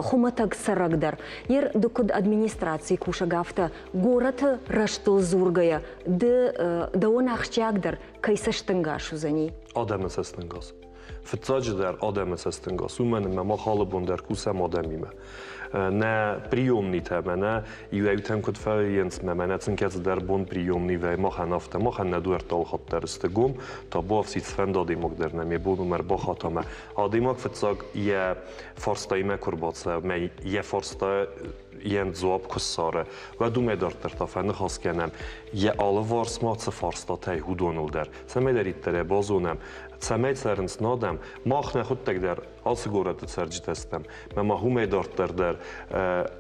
хуымӕтӕг цӕрӕг дӕр. Ер ды куыд администрацийы кусӕг, афтӕ горӕты рӕзтыл дзургӕйӕ, ды дӕуӕн ахсджиагдӕр кӕй цӕстӕнгас уыдзӕни? Адӕмы цӕстӕнгас. Фыццаджыдӕр адӕмы цӕстӕнгас, уымӕн ӕмӕ мах алы бон дӕр кусӕм адӕмимӕ. Нӕ приемнитӕ мӕнӕ иуӕй-иутӕн куыд фӕвӕййынц, мӕ мӕнӕ сын кӕцыдӕр бон приемный вӕй махӕн афтӕ, махӕн нӕ дуӕрттӕ алхатт дӕр сты гом, табуафси цыфӕнды адӕймаг дӕр нӕм йӕ бон уымӕ ӕрбахата ӕмӕ адӕймаг фыццаг йӕ фарстаимӕ куы рбацӕуа, мӕ йӕ фарста йӕн дзуапп куы ссары, уӕд уымӕй дарддӕр та фӕныхас кӕнӕм йӕ алыварс ма цы фарстатӕй, уыдоныл дӕр. Цӕмӕйдӕриддӕр ӕй базонӕм, цӕмӕй цӕрынц нӕ адӕм, мах нӕхуыдтӕг дӕр ацы горӕты цӕрджытӕ стӕм, мӕ ма уымӕй дарддӕр дӕр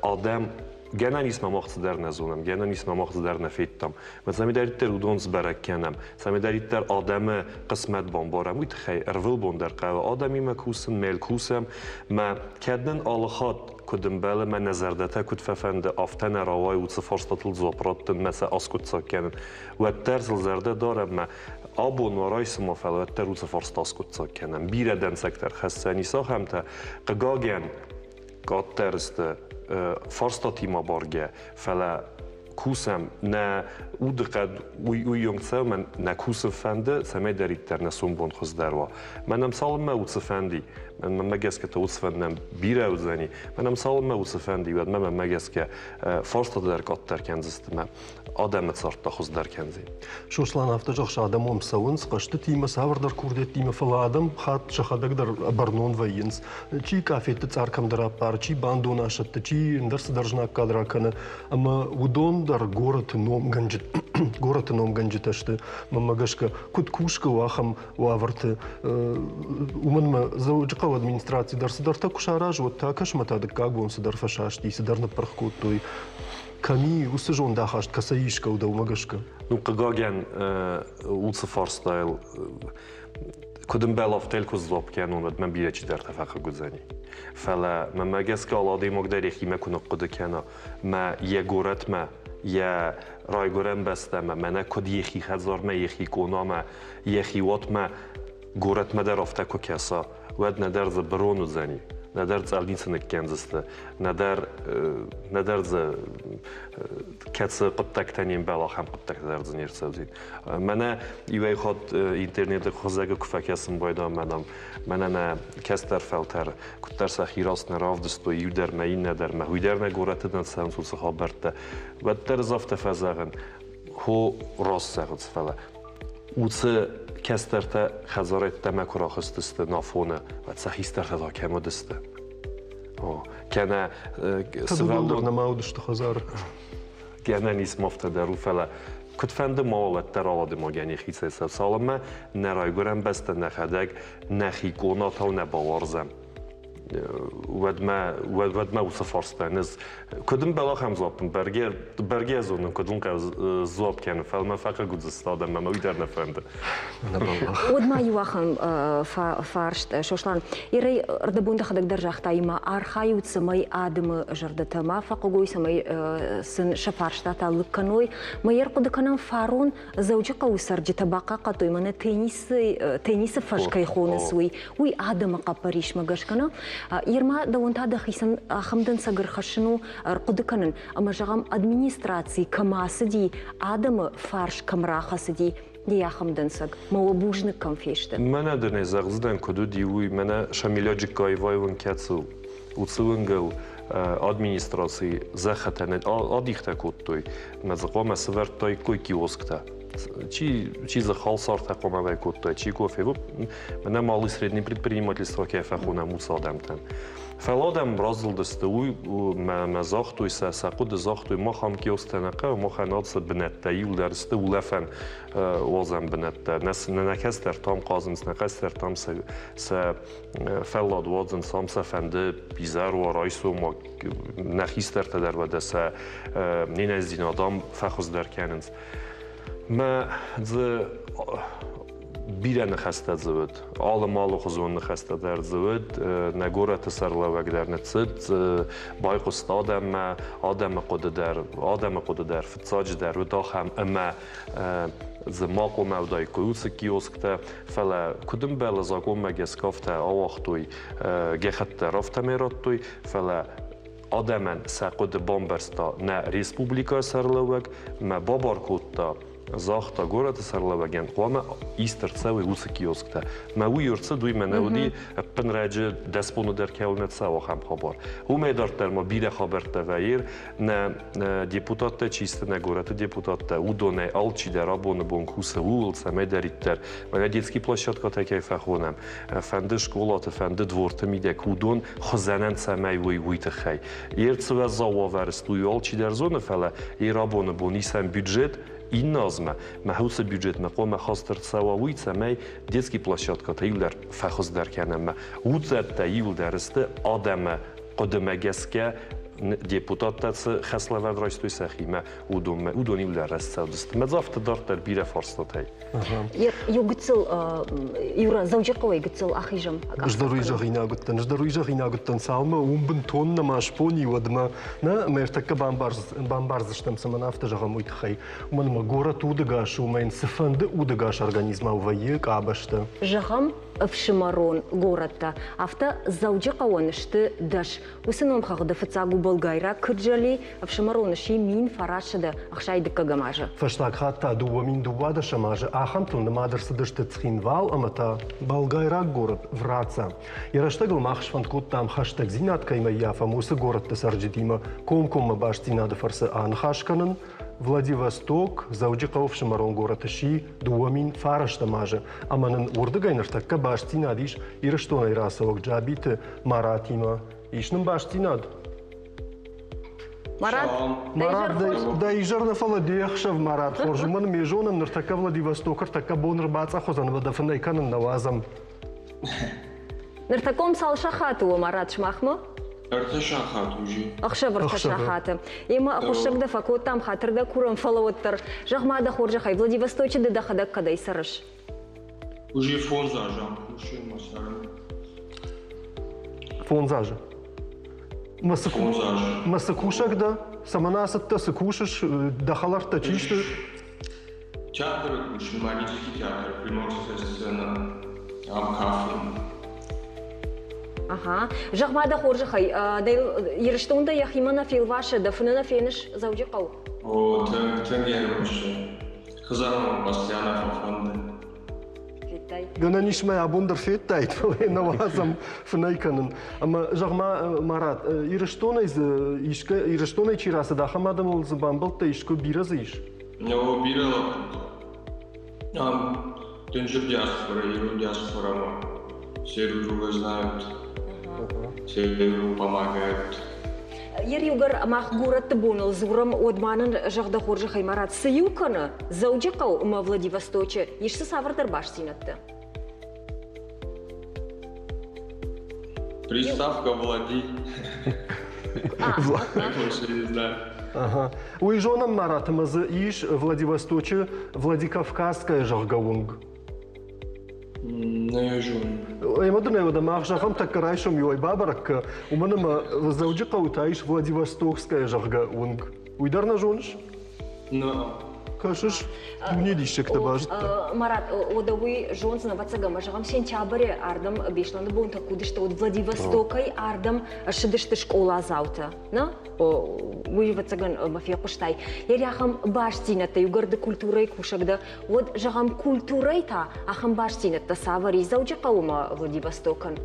адӕм гӕнӕн ис мӕ мах цыдӕр нӕ зонӕм, гӕнӕн ис мӕ мах цыдӕр нӕ федтам. Мӕ цӕмӕйдӕриддӕр уыдон сбӕрӕг кӕнӕм, цӕмӕйдӕриддӕр адӕмы хъысмӕт бамбарӕм, уый тыххӕй ӕрвылбон дӕр хъӕуы адӕмимӕ кусын, мел кусӕм, мӕ кӕд нын алыхатт куыд ӕмбӕлы, мӕ нӕ зӕрдӕтӕ куыд фӕфӕнды, афтӕ нӕ рауайы уыцы фарстатыл дзуапп раттын, мӕ сӕ аскъуыддзаг кӕнын. Уӕддӕр сыл зӕрдӕ дарӕм, мӕ абон уа райсом уа, фӕлӕ уӕддӕр уыцы фарста аскъуыддзаг кӕнӕм. Бирӕ дӕнцӕгтӕ ӕрхӕссӕн ис ахӕмтӕ, хъыгагӕн, къаддӕр сты фарстатимӕ баргӕ, фӕлӕ кусӕм, нӕ удыхъӕд уыйонг цӕмӕн нӕ кусын фӕнды, цӕмӕйдӕриддӕр нӕ сомбон хуыздӕр уа. Мӕнӕн цалынмӕ уыцы фӕнди, мӕнмӕ гӕсгӕ та уыцы фӕнд нӕм бирӕ уыдзӕни, мӕнӕн цалынмӕ уыцы фӕнди, уӕдмӕ мӕнмӕ гӕсгӕ фарстатӕ дӕр къаддӕр кӕндзысты мӕ адӕмы цард та хуыздӕр кӕндзӕн. Сослан афтӕ зӕгъы, адӕм уым цӕуынц хъӕзтытимӕ, цавӕрдӕр курдиӕттимӕ, фӕлӕ адӕм хатт сӕхӕдӕг дӕр бӕрнон вӕййынц. Чи къафетты цъар кӕмдӕр аппары, чи бандон асӕтты, чи ӕндӕр цыдӕр знаггад ракӕны. Ӕмӕ уыдон дӕр горӕты горӕты номгӕнджытӕ сты. Мӕнмӕ гӕсгӕ, куыд кусгӕ у ахӕм уавӕрты, уымӕн ӕмӕ Дзӕуджыхъӕуы администраци дӕр цыдӕртӕ куы саразы, уӕд та кӕс мӕ та дыккаг бон цыдӕр фӕсасти, цыдӕр ныппырх кодтой. Кӕм и уыцы зондахаст, кӕцӕй исгӕ у дӕумӕ гӕсгӕ? Ну, хъыгагӕн, уыцы фарстайыл куыд ӕмбӕлы, афтӕ куы сдзуапп кӕнон, уӕд мӕм бирӕ чидӕртӕ фӕхъыг уыдзӕни. Фӕлӕ мӕнмӕ гӕсгӕ алы адӕймаг дӕр йӕхимӕ куы ныхъхъуыды кӕна, мӕ йӕ горӕтмӕ, йӕ райгуырӕн бӕстӕмӕ, мӕнӕ куыд йӕхи хӕдзармӕ, йӕхи къонамӕ, йӕхи уатмӕ горӕтмӕ дӕр афтӕ куы кӕса, уӕд нӕдӕр дзы бырон уыдзӕни, нӕдӕр цъӕлницы ныккӕндзысты, нӕдӕр, нӕдӕр дзы кӕцы хъуыддӕгтӕ не мбӕлы, ахӕм хъуыддӕгтӕ дӕр дзы не рцӕудзӕн. Мӕнӕ иуӕй хатт интернеты хуызӕгы куы фӕкӕсын байдам, мӕнӕ мӕнӕ нӕ кӕстӕр фӕлтӕр куыддӕр сӕхи раст нӕ равдыстой, иу дӕр мӕ, иннӕ дӕр мӕ, уый дӕр нӕ горӕты нӕ цӕуынц уыцы хабӕрттӕ. Уӕддӕр ӕз афтӕ фӕзӕгъын, хо раст зӕгъынц, фӕлӕ уыцы кӕстӕртӕ хӕдзарӕдтӕмӕ куы рахызтысты нафоны, уӕд сӕ хистӕртӕ та кӕм уыдысты? О, кӕнӕ сывӕллон нӕма уыдысты хӕдзары. Гӕнӕн ис мафтӕ дӕр у, фӕлӕ куыдфӕнды ма уа, уӕддӕр адӕймагӕн йӕхицӕй сӕ цалынмӕ нӕ райгуырӕн бӕстӕ нӕхӕдӕг нӕхи къонатау нӕ бауарзӕм, уӕдмӕ уӕдмӕ уыцы фарстӕн ӕз куыд ӕмбӕлы ахӕм дзуапп бӕргӕ бӕргӕ зонын, куыд уын хъӕуы дзуапп кӕнын, фӕлӕ мӕ фӕхъыг уыдзысты адӕм ӕмӕ уый дӕр нӕ фӕнды. Уӕд ма иу ахӕм фарст, Сослан, Ирӕй ӕрдӕбон дӕхӕдӕг дӕр загътай, ма архайут, цӕмӕй адӕмы зӕрдӕтӕ ма фӕхъыг уой, цӕмӕй сын сӕ фарстатӕ лыг кӕной. Ма йӕ ӕрхъуыды кӕнӕм, фарон Дзӕуджыхъӕуы цӕрджытӕ бахъахъхъӕдтой, мӕнӕ теннисы, теннисы фӕз кӕй хонынц, уый. Уый адӕмы хъӕппӕрисмӕ гӕсгӕ нӕ. Ирма, дӕуӕн та дӕхицӕн ахӕм дӕнцӕг ӕрхӕссын у, ӕрхъуыды кӕнын, ӕмӕ, зӕгъӕм, администраци кӕм ацыди, адӕмы фарс кӕм рахӕцыди, йе ахӕм дӕнцӕг. Мӕ уӕ бузныг кӕм фесты? Мӕнӕ дын ӕй зӕгъдзынӕн, куыд уыди, уый. Мӕнӕ Шамиля Джыккаевайы кӕцы у, уыцы уынгыл администраци зӕххытӕ адихтӕ кодтой ӕмӕ дзы хъуамӕ сӕвӕрдтаиккой киосктӕ. Чи, чи дзы халсартӕ хъуамӕ уӕй кодта, чи кофе. Мӕнӕ малый средний предпринимательство кӕй фӕхонӕм, уыцы адӕмтӕн. Фӕлӕ адӕм разылдысты, уый мӕ загътой, сӕ сӕ хъуыды загътой, мах ам киосктӕ нӕ хъӕуы, махӕн ацы бынӕттӕ иуылдӕр сты улӕфӕн уадзӕн бынӕттӕ. Нӕ нӕ кӕстӕртӕм хъазынц, нӕ кӕстӕртӕм сӕ сӕ фӕллад уадзынц, ам сӕ фӕнды изӕр уа, райсом уа, нӕ хистӕртӕ дӕр уӕдӕ сӕ не нӕниздзинад ам фӕхуыздӕр кӕнынц. Мӕ дзы бирӕ ныхӕстӕ дзы уыд, алы малыхуызон ныхӕстӕ дӕр дзы уыд. Нӕ горӕты сӕрлӕууӕг дӕр ныццыд, байхъуыст адӕммӕ, адӕмы хъуыды дӕр, адӕмы хъуыды дӕр фыццаджыдӕр уыд ахӕм, ӕмӕ дзы ма хъуамӕ уыдаиккой уыцы киосктӕ, фӕлӕ куыд ӕмбӕлы закъонмӕ гӕсгӕ афтӕ ауагътой, гӕххӕтт дӕр афтӕмӕй радтой, фӕлӕ адӕмӕн сӕ хъуыды бамбӕрста нӕ республикӕйы сӕрлӕууӕг мӕ бабар кодта, загъта горӕты сӕрлӕууӕгӕн, хъуамӕ ист ӕрцӕуой уыцы киосктӕ. Мӕ уый ӕрцыд, уый мӕнӕ уыди, ӕппынрӕджы дӕс боны дӕр кӕуыл нӕ цӕуы ахӕм хабар. Уымӕй дарддӕр ма бирӕ хабӕрттӕ вӕййы, нӕ депутаттӕ чи сты, нӕ горӕты депутаттӕ, уыдонӕй алчидӕр абоны бон кусы ууыл, цӕмӕйдӕриддӕр мӕнӕ детский площадкӕтӕ кӕй фӕхонӕм, фӕнды скъолаты, фӕнды дворты мидӕг, уыдон хуызӕнӕн цӕмӕй уой, уый тыххӕй. Йе рцуӕззау уавӕры стуй алчидӕр зоны, фӕлӕ йе абоны бон исӕм бюджет иннӕ азмӕ, мӕ уыцы бюджетмӕ хъуамӕ хаст ӕрцӕуа уый, цӕмӕй детский площадкӕтӕ иуылдӕр фӕхуыздӕр кӕнӕм. Уыдӕттӕ иуылдӕр сты адӕмы хъуыдымӕ гӕсгӕ депутаттӕ цы хӕслӕвӕрд райстой сӕхимӕ, уыдонмӕ, уыдон иуылдӕр рӕстцӕудзысты. Мӕ дзы афтӕ дарддӕр бирӕ фарстатӕй. Иу гыццыл, Юра, Дзӕуджыхъӕуӕй гыццыл ахизӕм. Ӕз дӕр уый зӕгъинаг уыдтӕн, ӕз дӕр уый зӕгъинаг уыдтӕн, цалынмӕ уым бынтон нӕма сбони, уӕдмӕ нӕ ӕмӕ ӕртӕккӕ бамбардзыстӕм, цӕмӕн афтӕ зӕгъӕм, уый тыххӕй. Уымӕн ӕмӕ горӕт удӕгас у, ӕмӕ йын цыфӕнды удӕгас организмау вӕййы къабӕзтӕ. Зӕгъӕм, ӕфсымӕрон горӕттӕ, афтӕ Дзӕуджыхъӕуӕн сты дӕс. Уыцы номхыгъды фыццаг у болгайраг Кырджали, ӕфсымӕрон сси 1960 азы. Фӕстаг хатт та 2012 азы ахӕмтыл нымад ӕрцыдысты Цхинвал ӕмӕ та болгайраг горӕт Враца. Йӕ рӕстӕгыл мах сфӕнд кодтам хӕстӕгдзинад кӕимӕ ййафӕм, уыцы горӕтты цӕрджытимӕ комкоммӕ бастдзинады фӕрцы аныхас кӕнын, Владивосток, Дзӕуджыхъӕуы ӕфсымӕрон горӕты сси 2009 азы, ӕмӕ нын уырдыгӕй ныртӕккӕ бастдзинад ис Ирыстонӕй рацӕуӕг Джабиты Маратимӕ. Ис нын бастдзинад? Марат, Марат, дӕ изӕр нӕ фӕлӕ де ӕхсӕв, Марат, хорз, уымӕн ме зонӕм, ныртӕккӕ Владивосток ӕртӕккӕ бон ӕрбацъӕх уыдзӕн ӕмӕ дӕ фынӕй кӕнын нӕ уадзӕм. Ныртӕккӕ уым цал сахаты у, Марат, сымахмӕ? Ӕртӕ сахат уже. Ӕхсӕв ӕртӕ сахаты. Емӕ хуыссӕг дӕ фӕкодтам, хатыр дӕ курӕм, фӕлӕ уӕддӕр. Зӕгъ-ма дӕ хорзӕхӕй, Владивосточы ды дӕхӕдӕг кӕдӕй цӕрыс? Уже фондз азы ам кусын мӕ цӕрын. Фондз азы. Фондз азы. Мӕ цы кусӕг дӕ? Цӕмӕн ацыдтӕ, цы кусыс, дӕ хӕлӕрттӕ чи сты? Театры кусын, Мариинский театр, Приморская сцена, ам кафын. Ага. Зӕгъ-ма дӕ хорзӕхӕй, дӕ Ирыстон дӕ йӕхимӕ нӕ фелвасы, дӕ фыны нӕ феныс Дзӕуджыхъӕу? О, тынг, тынг ӕрымысы. Хӕдзармӕ постоянно фӕфӕнды. Федтай? Гӕнӕн ис мӕ абон дӕр федтаид, фӕлӕ нӕ уадзӕм фынӕй кӕнын. Ӕмӕ зӕгъ-ма, Марат, Ирыстонӕй дзы искӕ, Ирыстонӕй чи рацыд, ахӕм адӕмыл дзы бамбӕлдтӕ искуы бирӕ дзы ис? О, бирӕ лӕппутӕ. Ам дынджыр диаспора, ирон диаспорамӕ все друг друга знают, все друг другу помогают. Ер иугӕр мах горӕтты боныл дзурӕм, уӕд ма нын зӕгъ дӕ хорзӕхӕй, Марат, цы иу кӕны Дзӕуджыхъӕу ӕмӕ Владивосточы, ис цы цавӕрдӕр бастдзинӕдтӕ? Приставка Влади. Больше не знаю. Ага. Уый зонӕм, Марат, ӕмӕ дзы ис Владивосточы Владикавказская, зӕгъгӕ, уынг. Нӕ зонын. Ӕмӕ дын ӕй уӕдӕ мах зӕгъӕм тӕккӕ райсом иуӕй бабӕрӕг кӕ, уымӕн ӕмӕ Дзӕуджыхъӕуы та ис Владивостокская, зӕгъгӕ, уынг. Уый дӕр нӕ зоныс? Нӕ. Кӕсыс, дуне диссӕгтӕ базыдта. Марат, уӕдӕ уый зондзӕн, ӕвӕццӕгӕн, ӕмӕ зӕгъӕм, сентябры ардӕм Беслӕны бонтӕ куы уыдысты, уӕд Владивостокӕй ардӕм ссыдысты скъоладзаутӕ. Нӕ? Уый, ӕвӕццӕгӕн, ӕмӕ фехъуыстай. Йе ахӕм бастдзинӕдтӕ иугӕр ды культурӕйы кусӕг дӕ, уӕд, зӕгъӕм, культурӕйы та ахӕм бастдзинӕдтӕ цавӕр и Дзӕуджыхъӕумӕ Владивостокӕн?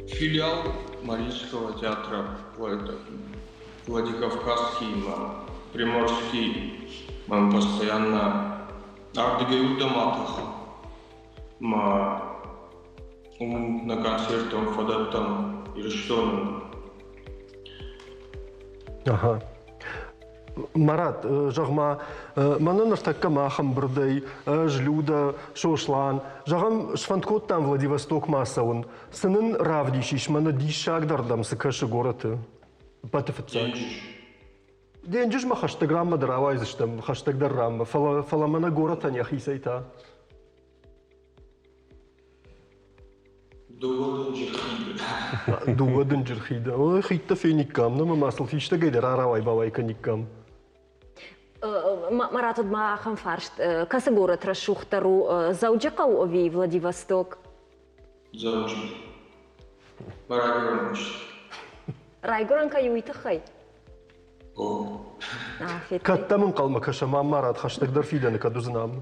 Филиал Мариинского театра Владикавказскиимӕ, Приморский мӕм постоянно ардыгӕй уырдӕм атӕхы. Мӕ уым на концертон фӕдӕттӕм. Ирыстонӕн. Ага. Марат, зӕгъ-ма, мӕнӕ ныртӕккӕ мах ӕмбырдӕй, ӕз, Людӕ, Сослан, зӕгъӕм, сфӕнд кодтам Владивостокмӕ ацӕуын. Цы нын равдисис, мӕнӕ диссагдӕр дӕм цы кӕсы горӕты? Ӕппӕты фыццаг. Денджыз. Денджызмӕ хӕстӕг ранмӕ дӕр ауайдзыстӕм, хӕстӕгдӕр ранмӕ, фӕлӕ, фӕлӕ мӕнӕ горӕтӕн йӕхицӕй та. Дыууӕ дынджыр хиды. Дыууӕ дынджыр хиды. Ой, хидтӕ фениккам, нӕ ма сыл фистӕгӕй дӕр арауай-бауай кӕниккам. Марат, уыд ма ахӕм фарст. Кӕцы горӕт рӕсугъддӕр у, Дзӕуджыхъӕу ӕви Владивосток? Дзӕуджыхъӕу. Мӕ райгуырӕн бӕстӕ. Райгуырӕн кӕй у, уый тыххӕй? Кӕд дӕм ӕнхъӕлмӕ кӕсӕм, ам Марат, хӕстӕгдӕр фидӕны кӕд уыдзӕн ам?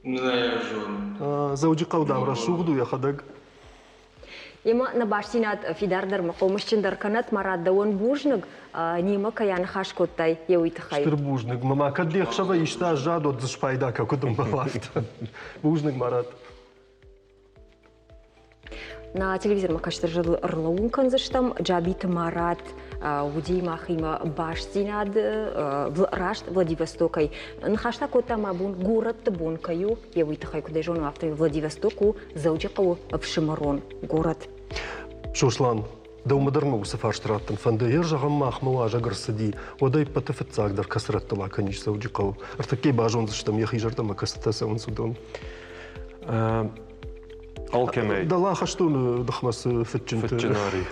Нӕ йӕ зонын. Дзӕуджыхъӕу, дам, рӕсугъд у йӕхӕдӕг. Емӕ нӕ бастдзинад фидардӕр ӕмӕ хъомысджындӕр кӕнӕт, Марат, дӕуӕн бузныг, немӕ кӕй аныхас кодтай, йӕ уый тыххӕй. Стыр бузныг. Мӕ кӕд де хсӕвӕй исты аззад, уӕд дзы спайда кӕ, куыд ӕмбӕлы, афтӕ. Бузныг, Марат. Нӕ телевизормӕ кӕстӕр ӕрлӕууын кӕндзыстӕм. Джабиты Марат уыди махимӕ бастдзинад раст Владивостокӕй. Ныхас та кодта мӕ бон горӕтты бон кӕй у, йӕ уый тыххӕй куыдӕй зонӕм, афтӕ Владивосток у Дзӕуджыхъӕуы ӕфсымӕрон горӕт. Сослан, дӕумӕ дӕр мӕ уыцы фарст раттын фӕнды. Йе зӕгъӕм, махмӕ уазӕг ӕрцыди, уӕд ӕй ӕппӕты фыццагдӕр кӕцы рӕттыл акӕнис Дзӕуджыхъӕуы? Ӕртыккӕй базондзыстӕм, йӕхи зӕрдӕмӕ кӕцытӕ цӕуынц, уыдон. Алкӕмӕй. Дӕлӕ хӕстоны ныхмӕ цы фыдджынты. Фыдджынари.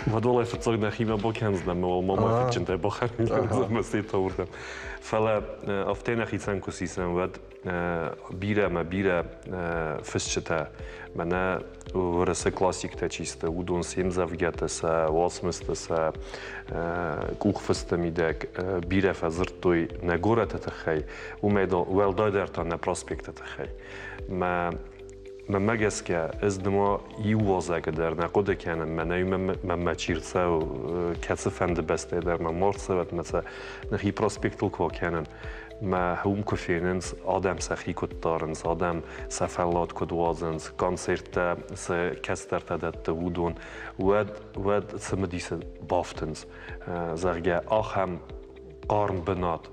Уӕд фыццаг нӕхимӕ бакӕндзынӕн, ӕмӕ уал мама фыдджынтӕй бахӕрдзӕн сетӕ уырдӕм. Фӕлӕ афтӕ нӕхицӕн куы сисӕм, уӕд бирӕ ӕмӕ бирӕ фысджытӕ, мӕнӕ Уӕрӕсе классиктӕ чи сты, уыдон се мдзӕвгӕтӕ, сӕ уацмыстӕ, сӕ къухфысты мидӕг бирӕ фӕдзырдтой нӕ горӕты тыххӕй, уымӕй уӕлдайдӕр та нӕ проспекты тыххӕй. Мӕ Мӕнмӕ гӕсгӕ, ӕз нума иу уазӕги дӕр нӕ хъуыды кӕнын, мӕнӕ мӕнмӕ чи рцӕуы, кӕцыфӕнды бӕстӕй дӕр мӕ ма рцӕуӕд, мӕ сӕ нӕхи проспектыл куы акӕнын, мӕ уым куы фенынц, адӕм сӕхи куыд дарынц, адӕм сӕ фӕллад куыд уадзынц, концерттӕ цы кӕстӕртӕ дӕтты, уыдон, уӕд, уӕд цымыдисы бафтынц, зӕгъгӕ, ахӕм хъарм бынат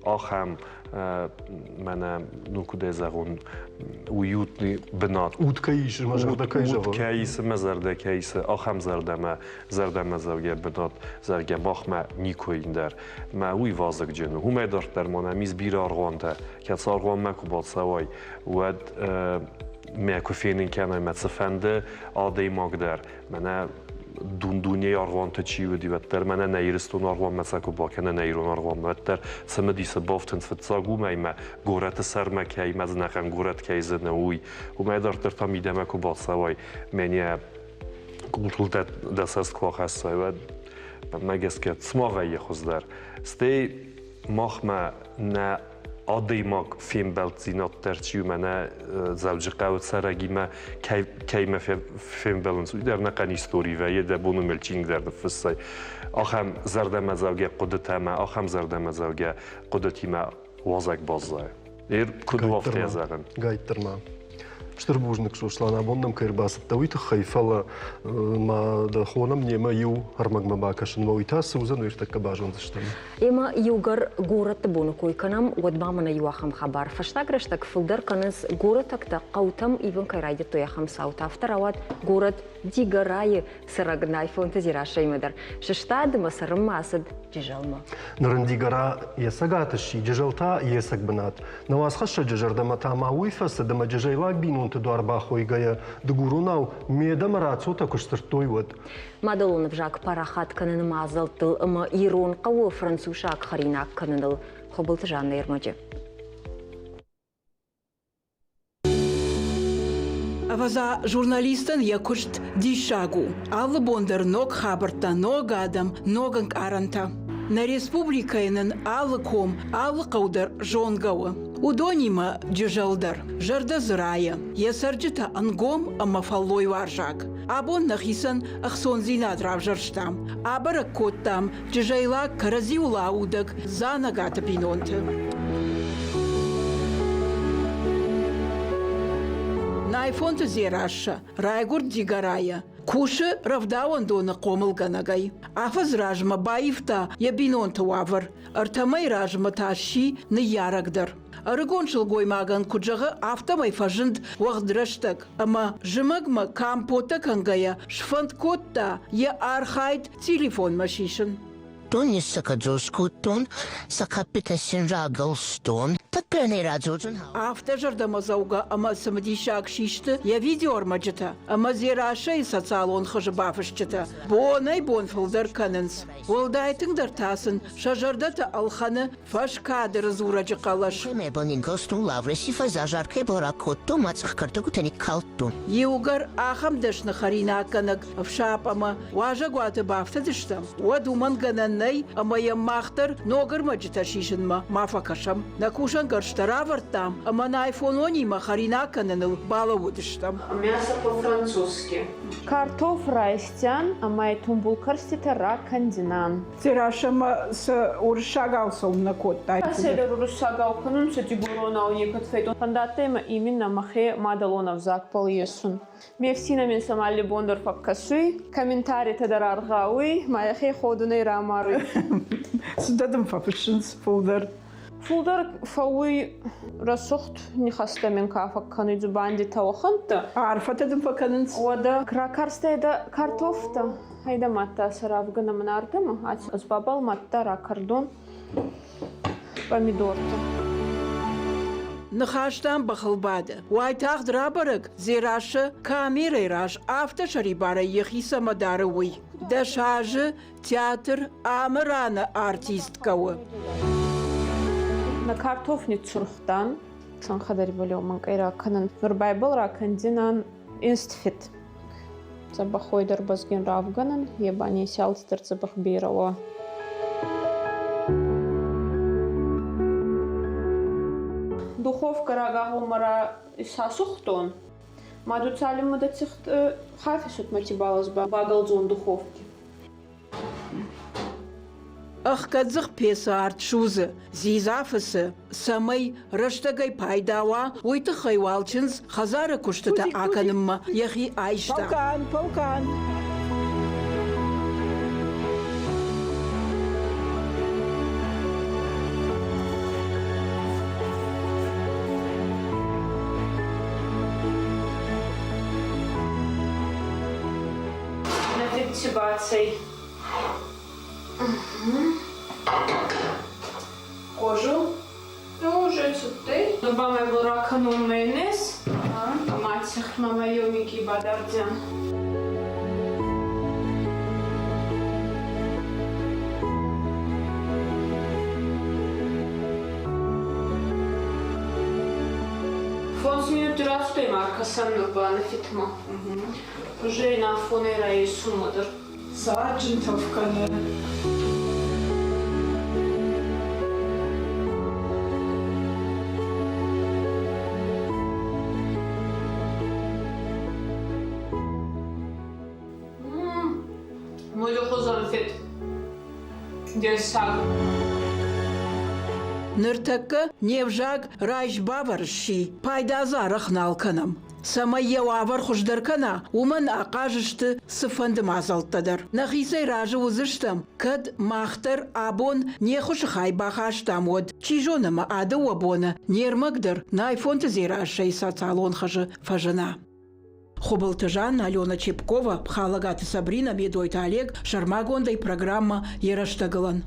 ахӕм мӕнӕ, ну куыдӕй зӕгъон, уютный бынат. Уд кӕй исы, мӕ зӕрдӕ кӕй зӕгъы. Уд кӕй исы, мӕ зӕрдӕ кӕй исы, ахӕм зӕрдӕмӕ, зӕрдӕмӕдзӕугӕ бынат, зӕгъгӕ, махмӕ никуы ндӕр. Мӕ уый вазыгджын у. Уымӕй дарддӕр ма нӕм ис бирӕ аргъуантӕ. Кӕцы аргъуанмӕ куы бацӕуай, уӕд мӕ куы фенын кӕнай мӕ цыфӕнды адӕймаг дӕр, мӕнӕ дун-дунейы аргъуанты чи уыди, уӕддӕр мӕнӕ нӕ Ирыстоны аргъуанмӕ сӕ куы бакӕна, нӕ ирон аргъуанмӕ, уӕддӕр цымыдисы бафтынц фыццаг уымӕй мӕ горӕты сӕрмӕ кӕй, мӕ ӕнӕхъӕн горӕт кӕй зыны, уый. Уымӕй дарддӕр та мидӕмӕ куы бацӕуай, мӕнӕ къултыл дӕ, дӕ цӕст куы ахӕссай, уӕд мӕнмӕ гӕсгӕ цыма вӕййы хуыздӕр. Стӕй махмӕ нӕ адӕймаг фембӕлддзинад дӕр чи у, мӕнӕ Дзӕуджыхъӕуы цӕрӕгимӕ кӕимӕ фембӕлынц, уый дӕр нӕхъӕн истори вӕййы, дӕ бон у чиныг дӕр ныффыссай. Ахӕм зӕрдӕмӕдзӕугӕ хъуыдытӕ ӕмӕ ахӕм зӕрдӕмӕдзӕугӕ хъуыдытимӕ уазӕг баззайы. Куыд у афтӕ зӕгъӕн? Гайттӕр ма. Стыр бузныг, Сослан, абон нӕм кӕй ӕрбацыдтӕ, уый тыххӕй, фӕлӕ ма дӕ хонӕм немӕ иу ӕрмӕгмӕ бакӕсынмӕ, уый та цы уыдзӕн, уый ӕртӕккӕ базондзыстӕм. Ӕмӕ иугӕр горӕтты боны кой кӕнӕм, уӕд ма мӕнӕ иу ахӕм хабар. Фӕстаг рӕстӕг фылдӕр кӕнынц горӕтӕгтӕ хъӕутӕм ивын кӕй райдыдтой, ахӕм цаутӕ. Афтӕ рауад горӕт Дигорайы цӕрӕг Найфонты Дзерассӕимӕ дӕр. Сыстад ӕмӕ цӕрынмӕ ацыд Джызӕлмӕ. Ныр ын Дигора йӕ цӕгат сси, Джызӕл та йе цӕг бынат. Нӕ уацхӕссӕджы зӕрдӕмӕ та ма уый фӕцыд ӕмӕ джызӕйлаг бинонты дуар бахойгӕйӕ дыгуронау медӕмӕ рацотӕ куы сдзырдтой, уӕд. Мадӕлон ӕвзаг парахат кӕныны мадзӕлттыл ӕмӕ ирон хъӕуы францусаг хӕринаг кӕныныл Хуыбылты Жаннӕ ӕрмӕджы. Ӕвӕдза, журналистӕн йӕ куыст диссаг у. Алы бон дӕр ног хабӕрттӕ, ног адӕм, ног ӕнкъарӕнтӕ. Нӕ республикӕйы нын алы ком, алы хъӕу дӕр зонгӕ у. Уыдонимӕ Джызӕл дӕр. Зӕрдӕ дзы райы. Йӕ цӕрджытӕ ӕнгом ӕмӕ фӕллойуарзаг. Абон нӕхицӕн ӕхцондзинад равзӕрстам. Абӕрӕг кодтам Джызӕйлаг кӕрӕдзиуыл аудӕг Дзанӕгаты бинонты. Найфонты Дзерассӕ райгуырд Дигорайы. Кусы рӕвдауӕндоны хъомылгӕнӕгӕй. Афӕдз размӕ баивта йӕ бинонты уавӕр. Ӕртӕмӕй размӕ та сси ныййарӕг дӕр. Ӕрыгон сылгоймагӕн куыд зӕгъы, афтӕмӕй фӕзынд уӕгъд рӕстӕг ӕмӕ зымӕгмӕ компоттӕ кӕнгӕйӕ сфӕнд кодта йӕ архайд телефонмӕ сисын. Ниссӕкӕдзос кодтон, сӕ кӕппитӕ син рагӕлстон. Тӕккӕ нӕ радзордзӕн. Афтӕ зӕрдӕмӕдзӕугӕ ӕмӕ цымыдисаг систы йӕ видеоӕрмӕджытӕ ӕмӕ Дзерассӕйы социалон хызы бафысджытӕ бонӕй-бон фылдӕр кӕнынц. Уӕлдай тынгдӕр та сын сӕ зӕрдӕтӕ ӕлхӕны фӕскадры дзурӕджы хъӕлӕс. Иугӕр ахӕм дӕсны хӕринаггӕнӕг ӕфсап ӕмӕ уазӕгуаты бафтыдыстӕм, уӕд уымӕн гӕнӕн нӕй, ӕмӕ йӕм мах дӕр ног ӕрмӕджытӕ сисынмӕ ма фӕкӕсӕм. Нӕ кусӕнгӕрзтӕ равӕрдтам ӕмӕ нӕ айфононимӕ хӕринаг кӕныныл балӕууыдыстӕм. Мясо по-французски. Картоф райсдзӕн ӕма тумбул кӕрститӕ ракӕндзинан. Террасӕмӕ сӕ уруссагау цӕун нӕ кодтай? Седер уруссагау кӕнунцӕ, дигоронау некӕд федон. Фӕндадтӕй мӕ именно мӕхе мадӕлон ӕвзагбӕл есун. Ме фсийнӕ мин сӕмӕ алли бон дӕр фӕккӕсуй, комментаритӕ дӕр аргъауй, ма ӕхе ходунӕй рамаруй. Цидӕ дын фӕфыссынц фулдӕр? Фулдӕр фӕууй рӕсугъд нихӕстӕ мин ка фӕккӕнуй дзубандитӕ уӕхӕнттӕ. Арфӕтӕ дын фӕкӕнынц? Уӕдӕ ракарстайдӕ картофтӕ. Хайда мадта сӕ равгӕнӕ мӕн ардӕмӕ, ӕз бабал мадта ракӕрдон помидортӕ. Ныхӕстӕм бӕхыл бады. Уайтагъд рабӕрӕг, Дзерассӕ камерӕйы раз афтӕ сӕрибарӕй йӕхи цӕмӕ дары, уый. 10 азы театр Амыраны артисткӕ у. Нӕ картоф ниццурхтан, цӕнхӕдӕр болеу мӕнкъӕй ракӕнӕн. Нур байбал ракӕндзинан инстфит. Дзӕбӕхой дӕр бӕзгин равгӕнӕн, е ба не сӕлддӕр дзӕбӕх берӕ уа. Духовка рагагъоммӕ исасугътон. Ма ду цалинмӕ дӕ цихт хафисут ма тибалас багӕлдзон духовки. Ӕхгӕддзых пецы арт судзы, дзидза фыцы, цӕмӕй рӕстӕгӕй пайда уа, уый тыххӕй уал чындз хӕдзары куыстытӕ акӕнынмӕ йӕхи айста. Полкан, полкан! Мотивацией. Кожу. Ну, уже цудтӕй. Нур ба мӕ бон ракӕнун майонез. Ӕма цихтмӕ мӕ еумики бадардзӕн. Фондз минути рацудӕй ма кӕсӕн нур ба нӕ фитмӕ. Уже ин афонӕй райесунмӕ дӕр. Саджын тӕф кӕны. Мули хузӕн фед. Дессаг. Ныртӕккӕ не взаг райс-бавӕр сси, пайда дзы арӕх нал кӕнӕм. Цӕмӕй йӕ уавӕр хуыздӕр кӕна, уымӕн ахъаз сты цыфӕнды мадзӕлттӕ дӕр. Нӕхицӕй разы уыдзыстӕм, кӕд мах дӕр абон не ххуысы хай бахастам, уӕд. Чи зоны, ӕмӕ а дыууӕ боны не рмӕг дӕр Найфонты Дзерассӕйы социалон хызы фӕзына. Хуыбылты Жанна, Алена Чепкова, Пхалӕгаты Сабрина, Медойты Олег, сӕрмагондӕй программӕ «Йӕ рӕстӕгылӕн».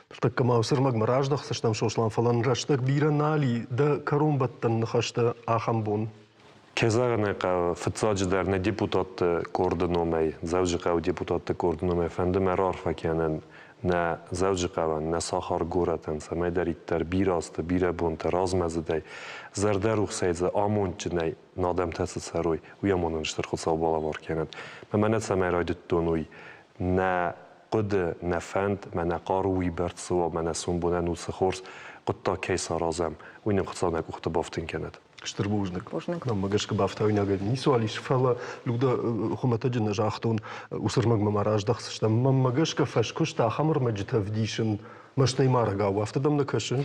Ныртӕккӕ ма уыцы ӕрмӕгмӕ раздӕхдзыстӕм, Сослан, фӕлӕ рӕстӕг бирӕ нал и дӕ кӕронбӕттӕн ныхӕстӕ ахӕм бон. Кӕй зӕгъын ӕй хъӕуы, фыццаджыдӕр нӕ депутатты къорды номӕй, Дзӕуджыхъӕуы депутатты къорды номӕй фӕнды мӕ раарфӕ кӕнын нӕ Дзӕуджыхъӕуӕн, нӕ сахар горӕтӕн, цӕмӕйдӕриддӕр бирӕ азты, бирӕ бонтӕ размӕдзыдӕй, зӕрдӕрухсӕй дзы амондджынӕй адӕмтӕ цы цӕрой, уый амонын Стыр Хуыцау балӕвар кӕнӕд. Мӕ мӕнӕ цӕмӕй райдыдтон, уый нӕ хъуыды, нӕ фӕнд, мӕнӕ хъару уыйбӕрц цы уа, мӕнӕ сомбонӕн уыцы хорз хъуыддаг кӕй саразӕм, уый нын Хуыцау нӕ къухты бафтын кӕнӕд. Стыр бузныг. Мӕнмӕ гӕсгӕ бафтауинагӕй ницуал ис, фӕлӕ Людӕ хуымӕтӕджы нӕ загътон, уыцы ӕрмӕгмӕ ма раздӕхдзыстӕм. Мӕнмӕ гӕсгӕ фӕскуыст ахӕм ӕрмӕджытӕ ӕвдисын. Мӕстӕй марӕгау, афтӕ дӕм нӕ кӕсы?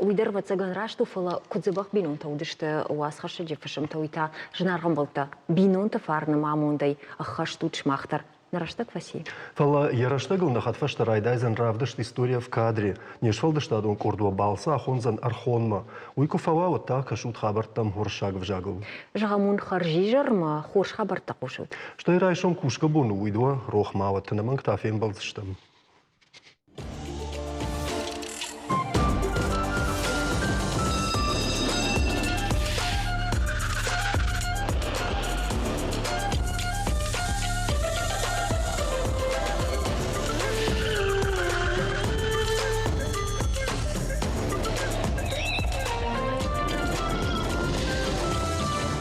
Уый дӕр, ӕвӕццӕгӕн, раст у, фӕлӕ куыд дзӕбӕх бинонтӕ уыдысты уацхӕссӕджы фысымтӕ, уый та зынаргъ ӕмбӕлттӕ. Бинонты фарны ма амондӕй ӕххӕст ут сымах дӕр. Нӕ рӕстӕг фӕци. Фӕлӕ йӕ рӕстӕгыл нӕ хӕдфӕстӕ райдайдзӕн равдыст «История в кадре». Не сфӕлдыстадон къорд уӕ балцы ахондзӕн Ӕрхонмӕ. Уый куы фӕуа, уӕд та кӕсут хабӕрттӕм уырыссаг ӕвзагыл. Зӕгъӕм уын хӕрзизӕрмӕ хорз хабӕрттӕ хъусут. Стӕй райсом кусгӕ бон у, уый дӕ рох ма уӕд, ӕнӕмӕнг та фембӕлдзыстӕм.